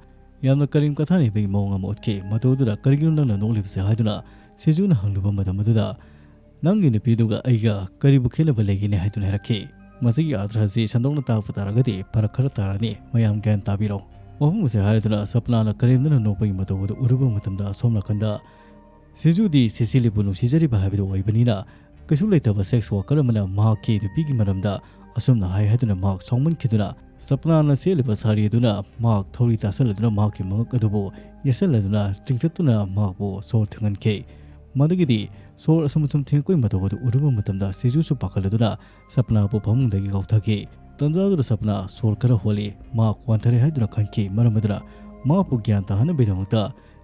ꯌꯥꯝꯅ ꯀꯔꯦꯝ ꯀꯊꯥꯅꯤꯕꯒꯤ ꯃꯑꯣꯡ ꯑꯃ ꯎꯠꯈꯤ꯫ "ꯃꯇꯧ ꯑꯗꯨꯗ ꯀꯔꯤꯒꯤꯅꯣ ꯅꯪꯅ ꯅꯣꯛꯂꯤꯕꯁꯦ?" ꯍꯥꯏꯗꯨꯅ ꯁꯤꯖꯨꯅ ꯍꯪꯂꯨꯕ ꯃꯇꯝ ꯑꯗꯨꯗ "ꯅꯪꯒꯤ ꯅꯨꯄꯤꯗꯨꯒ ꯑꯩꯒ ꯀꯔꯤꯕꯨ ꯈꯦꯠꯅꯕ ꯂꯩꯒꯦꯅꯦ?" ꯍꯥꯏꯗꯨꯅ ꯍꯥꯏꯔꯛꯈꯤ꯫ ꯃꯁꯤꯒꯤ ꯑꯥꯔꯊ ꯑꯁꯤ ꯁꯟꯗꯣꯛꯅ ꯇꯥꯛꯄ ꯇꯥꯔꯒꯗꯤ ꯐꯔꯛ ꯈꯔ ꯇꯥꯔꯅꯤ꯫ ꯃꯌꯥꯝ ꯒ꯭ꯌꯥꯟ ꯇꯥꯕꯤꯔꯣ꯫ ꯋꯥꯐꯝ ꯑꯁꯤ ꯍꯥꯏꯔꯗꯨꯅ ꯁꯄꯅꯥꯅ ꯀꯔꯦꯝꯅꯅ ꯅꯣꯛꯄꯒꯤ ꯃꯇꯧ ꯑꯗꯨ ꯎꯔꯨꯕ ꯃꯇꯝꯗ ꯑꯁꯣꯝ ꯅꯥꯀꯟꯗ ꯁꯤꯖꯨꯗꯤ ꯁꯤꯁꯤꯂꯤꯕꯨ ꯅꯨꯡꯁꯤꯖꯔꯤꯕ ꯍꯥꯏꯕꯗꯨ ꯑꯣꯏꯕꯅꯤꯅ ꯀꯩꯁꯨ ꯂꯩꯇꯕ sex worker ꯑꯃꯅ ꯃꯍꯥꯛꯀꯤ ꯅꯨꯄꯤꯒꯤ ꯃꯔꯝꯗ ꯑꯁꯨꯝꯅ ꯍꯥꯏ ꯍꯥꯏꯗꯨꯅ ꯃꯍꯥꯛ ꯁꯥꯎꯃꯟꯈꯤꯗꯨꯅ ꯁꯄꯅꯥꯅ ꯁꯦꯠꯂꯤꯕ ꯁꯥꯔꯤ ꯑꯗꯨꯅ ꯃꯍꯥꯛ ꯊꯧꯔꯤ ꯇꯥꯁꯜꯂꯗꯨꯅ ꯃꯍꯥꯛꯀꯤ ꯃꯉꯛ ꯑꯗꯨꯕꯨ ꯌꯦꯠꯁꯜꯂꯗꯨꯅ ꯆꯤꯡꯊꯠꯇꯨꯅ ꯃꯍꯥꯛꯄꯨ ꯁꯣꯔ ꯊꯤꯡꯍꯟꯈꯤ꯫ ꯃꯗꯨꯒꯤꯗꯤ ꯁꯣꯔ ꯑꯁꯨꯝ ꯑꯁꯨꯝ ꯊꯤꯡꯉꯛꯄꯒꯤ ꯃꯇꯧ ꯑꯗꯨ ꯎꯔꯨꯕ ꯃꯇꯝꯗ ꯁꯤꯖꯨꯁꯨ ꯄꯥꯈꯠꯂꯗꯨꯅ ꯁꯄꯅꯥꯕꯨ ꯐꯃꯨꯡꯗꯒꯤ ꯀꯥꯎꯊꯈꯤ꯫ ꯇꯟꯖꯥꯗꯨꯗ ꯁꯄꯅꯥ ꯁꯣꯔ ꯈꯔ ꯍꯣꯜꯂꯤ꯫ ꯃꯍꯥꯛ ꯋꯥꯟꯊꯔꯦ ꯍꯥꯏꯗꯨꯅ ꯈꯟꯈꯤ꯫ ꯃꯔꯝ ꯑꯗꯨꯅ ꯃꯍꯥꯛꯄꯨ ꯒ꯭ꯌꯥꯟ ꯇꯥꯍꯟꯅꯕꯒꯤꯗꯃꯛꯇ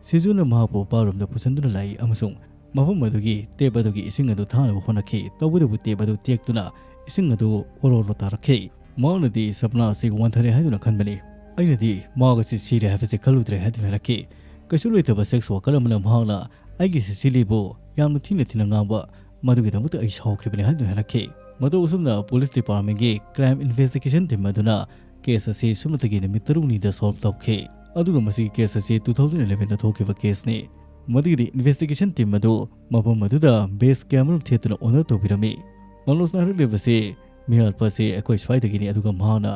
ꯁꯤꯖꯨꯅ ꯃꯍꯥꯛꯄꯨ ꯕꯥꯔꯨꯝꯗ ꯄꯨꯁꯤꯟꯗꯨꯅ ꯂꯥꯛꯏ ꯑꯃꯁꯨꯡ ꯃꯐꯝ ꯑꯗꯨꯒꯤ ꯇꯦꯞ ꯑꯗꯨꯒꯤ ꯏꯁꯤꯡ ꯑꯗꯨ ꯊꯥꯅꯕ ꯍꯣꯠꯅꯈꯤ꯫ ꯇꯧꯕꯇꯕꯨ ꯇꯦꯞ ꯑꯗꯨ ꯇꯦꯛꯇꯨꯅ ꯏꯁꯤꯡ ꯑꯗꯨ ꯑꯣꯔꯣ ꯑꯣꯔꯣ ꯇꯥꯔꯛꯈꯤ꯫ ꯃꯍꯥꯛꯅꯗꯤ ꯁꯄꯅꯥ ꯑꯁꯤ ꯋꯥꯟꯊꯔꯦ ꯍꯥꯏꯗꯨꯅ ꯈꯟꯕꯅꯤ꯫ ꯑꯩꯅꯗꯤ ꯃꯍꯥꯛ ꯑꯁꯤ ꯁꯤꯔꯦ ꯍꯥꯏꯕꯁꯤ ꯈꯜꯂꯨꯗ꯭ꯔꯦ ꯍꯥꯏꯗꯨꯅ ꯍꯥꯏꯔꯛꯈꯤ꯫ ꯀꯩꯁꯨ ꯂꯩꯇꯕ ꯁꯦꯛꯁ ꯋꯥꯀꯔ ꯑꯃꯅ ꯃꯍꯥꯛꯅ ꯑꯩꯒꯤ ꯁꯤꯁꯤꯂꯤꯕꯨ ꯌꯥꯝꯅ ꯊꯤꯅ ꯊꯤꯅ ꯉꯥꯡꯕ ꯃꯗꯨꯒꯤꯗꯃꯛꯇ ꯑꯩ ꯁꯥꯎꯈꯤꯕꯅꯤ ꯍꯥꯏꯗꯨꯅ ꯍꯥꯏꯔꯛꯈꯤ꯫ ꯃꯇꯧ ꯑꯁꯨꯝꯅ ꯄꯨꯂꯤꯁ ꯗꯤꯄꯥꯔꯠꯃꯦꯟꯒꯤ ꯀ꯭ꯔꯥꯏꯝ ꯏꯟꯚꯦꯁꯇꯤꯒꯦꯁꯟ ꯇꯤꯝ ꯑꯗꯨꯅ ꯀꯦꯁ ꯑꯁꯤ ꯁꯨꯞꯅꯇꯒꯤ ꯅꯨꯃꯤꯠ ꯇꯔꯨꯛꯅꯤꯗ ꯁꯣꯜꯕ ꯇꯧꯈꯤ꯫ ꯑꯗꯨꯒ ꯃꯁꯤꯒꯤ ꯀꯦꯁ ꯑꯁꯤ two thousand eleven ꯗ ꯊꯣꯛꯈꯤꯕ ꯀꯦꯁꯅꯤ꯫ ꯃꯗꯨꯒꯤꯗꯤ ꯏꯟꯚꯦꯁꯇꯤꯒꯦꯁꯟ ꯇꯤꯝ ꯑꯗꯨ ꯃꯐꯝ ꯑꯗꯨꯗ ꯕꯦꯁ ꯀꯌꯥꯃꯔꯨꯝ ꯊꯦꯠꯇꯨꯅ ꯑꯣꯅꯔ ꯇꯧꯕꯤꯔꯝꯃꯤ꯫ ꯃꯅꯣꯖꯅ ꯍꯥꯏꯔꯛꯂꯤꯕꯁꯤ ꯃꯤꯍꯥꯠꯄ ꯑꯁꯤ ꯑꯩꯈꯣꯏ ꯁ꯭ꯋꯥꯏꯗꯒꯤꯅꯤ, ꯑꯗꯨꯒ ꯃꯍꯥꯛꯅ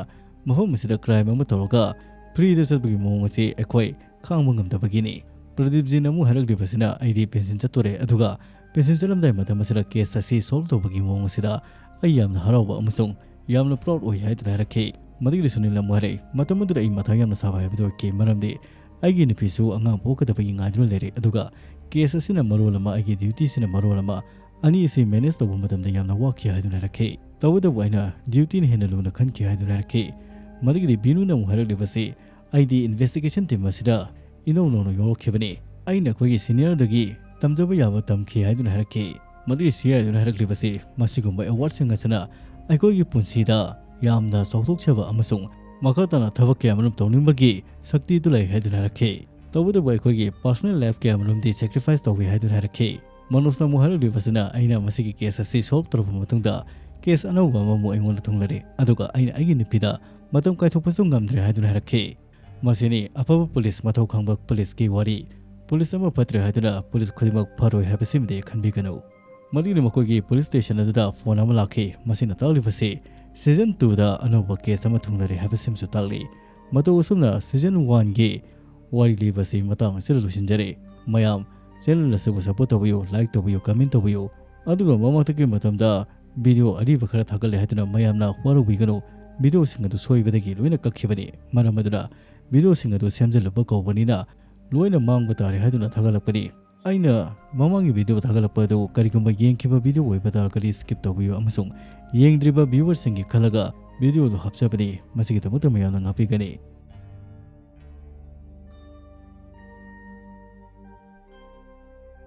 ꯃꯐꯝ ꯑꯁꯤꯗ ꯀ꯭ꯔꯥꯏꯝ ꯑꯃ ꯇꯧꯔꯒ ꯐ꯭ꯔꯤꯗ ꯆꯠꯄꯒꯤ ꯃꯑꯣꯡ ꯑꯁꯤ ꯑꯩꯈꯣꯏ ꯈꯥꯡꯕ ꯉꯝꯗꯕꯒꯤꯅꯤ꯫ ꯄ꯭ꯔꯗꯤꯞꯖꯤꯅ ꯑꯃꯨꯛ ꯍꯥꯏꯔꯛꯂꯤꯕꯁꯤꯅ ꯑꯩꯗꯤ ꯄꯦꯟꯁꯤꯟ ꯆꯠꯇꯣꯔꯦ, ꯑꯗꯨꯒ ꯄꯦꯟꯁꯤꯟ ꯆꯠꯂꯝꯗꯥꯏ ꯃꯇꯝ ꯑꯁꯤꯗ ꯀꯦꯁ ꯑꯁꯤ ꯁꯣꯜꯕ ꯇꯧꯕꯒꯤ ꯃꯑꯣꯡ ꯑꯁꯤꯗ ꯑꯩ ꯌꯥꯝꯅ ꯍꯔꯥꯎꯕ ꯑꯃꯁꯨꯡ ꯌꯥꯝꯅ ꯄ꯭ꯔꯥꯎꯗ ꯑꯣꯏ ꯍꯥꯏꯗꯨꯅ ꯍꯥꯏꯔꯛꯈꯤ꯫ ꯃꯗꯨꯒꯤꯗꯤ ꯁꯨꯅꯤꯜꯅ ꯑꯃꯨꯛ ꯍꯥꯏꯔꯛꯏ, ꯃꯇꯝ ꯑꯗꯨꯗ ꯑꯩ ꯃꯊꯥ ꯌꯥꯝꯅ ꯁꯥꯕ ꯍꯥꯏꯕꯗꯨ ꯑꯣꯏꯈꯤ, ꯃꯔꯝꯗꯤ ꯑꯩꯒꯤ ꯅꯨꯄꯤꯁꯨ ꯑꯉꯥꯡ ꯄꯣꯛꯀꯗꯕꯒꯤ ꯉꯥꯏꯗꯨꯅ ꯂꯩꯔꯦ, ꯑꯗꯨꯒ ꯀꯦꯁ ꯑꯁꯤꯅ ꯃꯔꯣꯜ ꯑꯃ, ꯑꯩꯒꯤ ꯗ꯭ꯌꯨꯇꯤꯁꯤꯅ ꯃꯔꯣꯜ ꯑꯃ, ꯑꯅꯤ ꯑꯁꯤ ꯃꯦꯅꯦꯖ ꯇꯧꯕ ꯃꯇꯝꯗ ꯌꯥꯝꯅ ꯋꯥꯈꯤ ꯍꯥꯏꯗꯨꯅ ꯍꯥꯏꯔꯛꯈꯤ꯫ ꯇꯧꯕꯇꯕꯨ ꯑꯩꯅ ꯗ꯭ꯌꯨꯇꯤꯅ ꯍꯦꯟꯅ ꯂꯨꯅ ꯈꯟꯈꯤ ꯍꯥꯏꯗꯨꯅ ꯍꯥꯏꯔꯛꯈꯤ꯫ ꯃꯗꯨꯒꯤꯗꯤ ꯕꯤꯅꯨꯅ ꯑꯃꯨꯛ ꯍꯥꯏꯔꯛꯂꯤꯕꯁꯤ, ꯑꯩꯗꯤ ꯏꯟꯚꯦꯁꯇꯤꯒꯦꯁꯟ ꯇꯤꯝ ꯑꯁꯤꯗ ꯏꯅꯧ ꯅꯧꯅ ꯌꯥꯎꯔꯛꯈꯤꯕꯅꯤ꯫ ꯑꯩꯅ ꯑꯩꯈꯣꯏꯒꯤ ꯁꯤꯅꯤꯌꯔꯗꯒꯤ ꯇꯝꯖꯕ ꯌꯥꯕ ꯇꯝꯈꯤ ꯍꯥꯏꯗꯨꯅ ꯍꯥꯏꯔꯛꯈꯤ꯫ ꯃꯗꯨꯒꯤ ꯁꯤ ꯑꯥꯏ ꯑꯗꯨꯅ ꯍꯥꯏꯔꯛꯂꯤꯕꯁꯤ, ꯃꯁꯤꯒꯨꯝꯕ ꯑꯦꯋꯥꯔꯗꯁꯤꯡ ꯑꯁꯤꯅ ꯑꯩꯈꯣꯏꯒꯤ ꯄꯨꯟꯁꯤꯗ ꯌꯥꯝꯅ ꯆꯥꯎꯊꯣꯛꯆꯕ ꯑꯃꯁꯨꯡ ꯃꯈꯥ ꯇꯥꯅ ꯊꯕꯛ ꯀꯌꯥ ꯑꯃꯔꯣꯝ ꯇꯧꯅꯤꯡꯕꯒꯤ ꯁꯛꯇꯤꯗꯨ ꯂꯩ ꯍꯥꯏꯗꯨꯅ ꯍꯥꯏꯔꯛꯈꯤ꯫ ꯇꯧꯕꯇꯕꯨ ꯑꯩꯈꯣꯏꯒꯤ ꯄꯥꯔꯁꯣꯅꯦꯜ ꯂꯥꯏꯐ ꯀꯌꯥ ꯑꯃꯔꯣꯝꯗꯤ ꯁꯦꯀ꯭ꯔꯤꯐꯥꯏꯁ ꯇꯧꯏ ꯍꯥꯏꯗꯨꯅ ꯍꯥꯏꯔꯛꯈꯤ꯫ ꯃꯅꯣꯖꯅ ꯑꯃꯨꯛ ꯍꯥꯏꯔꯛꯂꯤꯕꯁꯤꯅ, ꯑꯩꯅ ꯃꯁꯤꯒꯤ ꯀꯦꯁ ꯑꯁꯤ ꯁꯣꯜꯕ ꯇꯧꯔꯕ ꯃꯇꯨꯡꯗ ꯀꯦꯁ ꯑꯅꯧꯕ ꯑꯃꯃꯨꯛ ꯑꯩꯉꯣꯟꯗ ꯊꯨꯡꯂꯔꯦ, ꯑꯗꯨꯒ ꯑꯩꯅ ꯑꯩꯒꯤ ꯅꯨꯄꯤꯗ ꯃꯇꯝ ꯀꯥꯏꯊꯣꯛꯄꯁꯨ ꯉꯝꯗ꯭ꯔꯦ ꯍꯥꯏꯗꯨꯅ ꯍꯥꯏꯔꯛꯈꯤ꯫ ꯃꯁꯤꯅꯤ ꯑꯐꯕ ꯄꯨꯂꯤꯁ ꯃꯊꯧ ꯈꯪꯕ ꯄꯨꯂꯤꯁꯀꯤ ꯋꯥꯔꯤ꯫ ꯄꯨꯂꯤꯁ ꯑꯃ ꯐꯠꯇ꯭ꯔꯦ ꯍꯥꯏꯗꯨꯅ ꯄꯨꯂꯤꯁ ꯈꯨꯗꯤꯡꯃꯛ ꯐꯔꯣꯏ ꯍꯥꯏꯕꯁꯤꯃꯗꯤ ꯈꯟꯕꯤꯒꯅꯨ꯫ ꯃꯗꯨꯅ ꯃꯈꯣꯏꯒꯤ ꯄꯨꯂꯤꯁ ꯁ꯭ꯇꯦꯁꯟ ꯑꯗꯨꯗ ꯐꯣꯟ ꯑꯃ ꯂꯥꯛꯈꯤ꯫ ꯃꯁꯤꯅ ꯇꯥꯛꯂꯤꯕꯁꯤ ꯁꯤꯖꯟ ꯇꯨꯗ ꯑꯅꯧꯕ ꯀꯦꯁ ꯑꯃ ꯊꯨꯡꯂꯔꯦ ꯍꯥꯏꯕꯁꯤꯃꯁꯨ ꯇꯥꯛꯂꯤ꯫ ꯃꯇꯧ ꯑꯁꯨꯝꯅ ꯁꯤꯖꯟ ꯋꯥꯟꯒꯤ ꯋꯥꯔꯤ ꯂꯤꯕꯁꯤ ꯃꯇꯥꯡ ꯑꯁꯤꯗ ꯂꯣꯏꯁꯤꯟꯖꯔꯦ꯫ ꯃꯌꯥꯝ ꯆꯦꯅꯦꯜ ꯑꯁꯤꯕꯨ ꯁꯞꯄꯣꯔꯠ ꯇꯧꯕꯤꯌꯨ, ꯂꯥꯏꯛ ꯇꯧꯕꯤꯌꯨ, ꯀꯃꯦꯟ ꯇꯧꯕꯤꯌꯨ꯫ ꯑꯗꯨꯒ ꯃꯃꯥꯡꯊꯛꯀꯤ ꯃꯇꯝꯗ ꯚꯤꯗꯤꯑꯣ ꯑꯔꯤꯕ ꯈꯔ ꯊꯥꯒꯠꯂꯦ ꯍꯥꯏꯗꯨꯅ ꯃꯌꯥꯝꯅ ꯋꯥꯔꯧꯕꯤꯒꯅꯨ꯫ videoꯁꯤꯡ ꯑꯗꯨ ꯁꯣꯏꯕꯗꯒꯤ ꯂꯣꯏꯅ ꯀꯛꯈꯤꯕꯅꯤ꯫ ꯃꯔꯝ ꯑꯗꯨꯅ videoꯁꯤꯡ ꯑꯗꯨ ꯁꯦꯝꯖꯤꯜꯂꯨꯕ ꯀꯧꯕꯅꯤꯅ ꯂꯣꯏꯅ ꯃꯥꯡꯕ ꯇꯥꯔꯦ ꯍꯥꯏꯗꯨꯅ ꯊꯥꯒꯠꯂꯛꯄꯅꯤ꯫ ꯑꯩꯅ ꯃꯃꯥꯡꯒꯤ video ꯊꯥꯒꯠꯂꯛꯄ ꯑꯗꯨ ꯀꯔꯤꯒꯨꯝꯕ ꯌꯦꯡꯈꯤꯕ video ꯑꯣꯏꯕ ꯇꯥꯔꯒꯗꯤ skip ꯇꯧꯕꯤꯌꯨ ꯑꯃꯁꯨꯡ ꯌꯦꯡꯗ꯭ꯔꯤꯕ viewerꯁꯤꯡꯒꯤ ꯈꯜꯂꯒ videoꯗꯨ ꯍꯥꯞꯆꯕꯅꯤ꯫ ꯃꯁꯤꯒꯤꯗꯃꯛꯇ ꯃꯌꯥꯝꯅ ꯉꯥꯛꯄꯤꯒꯅꯤ꯫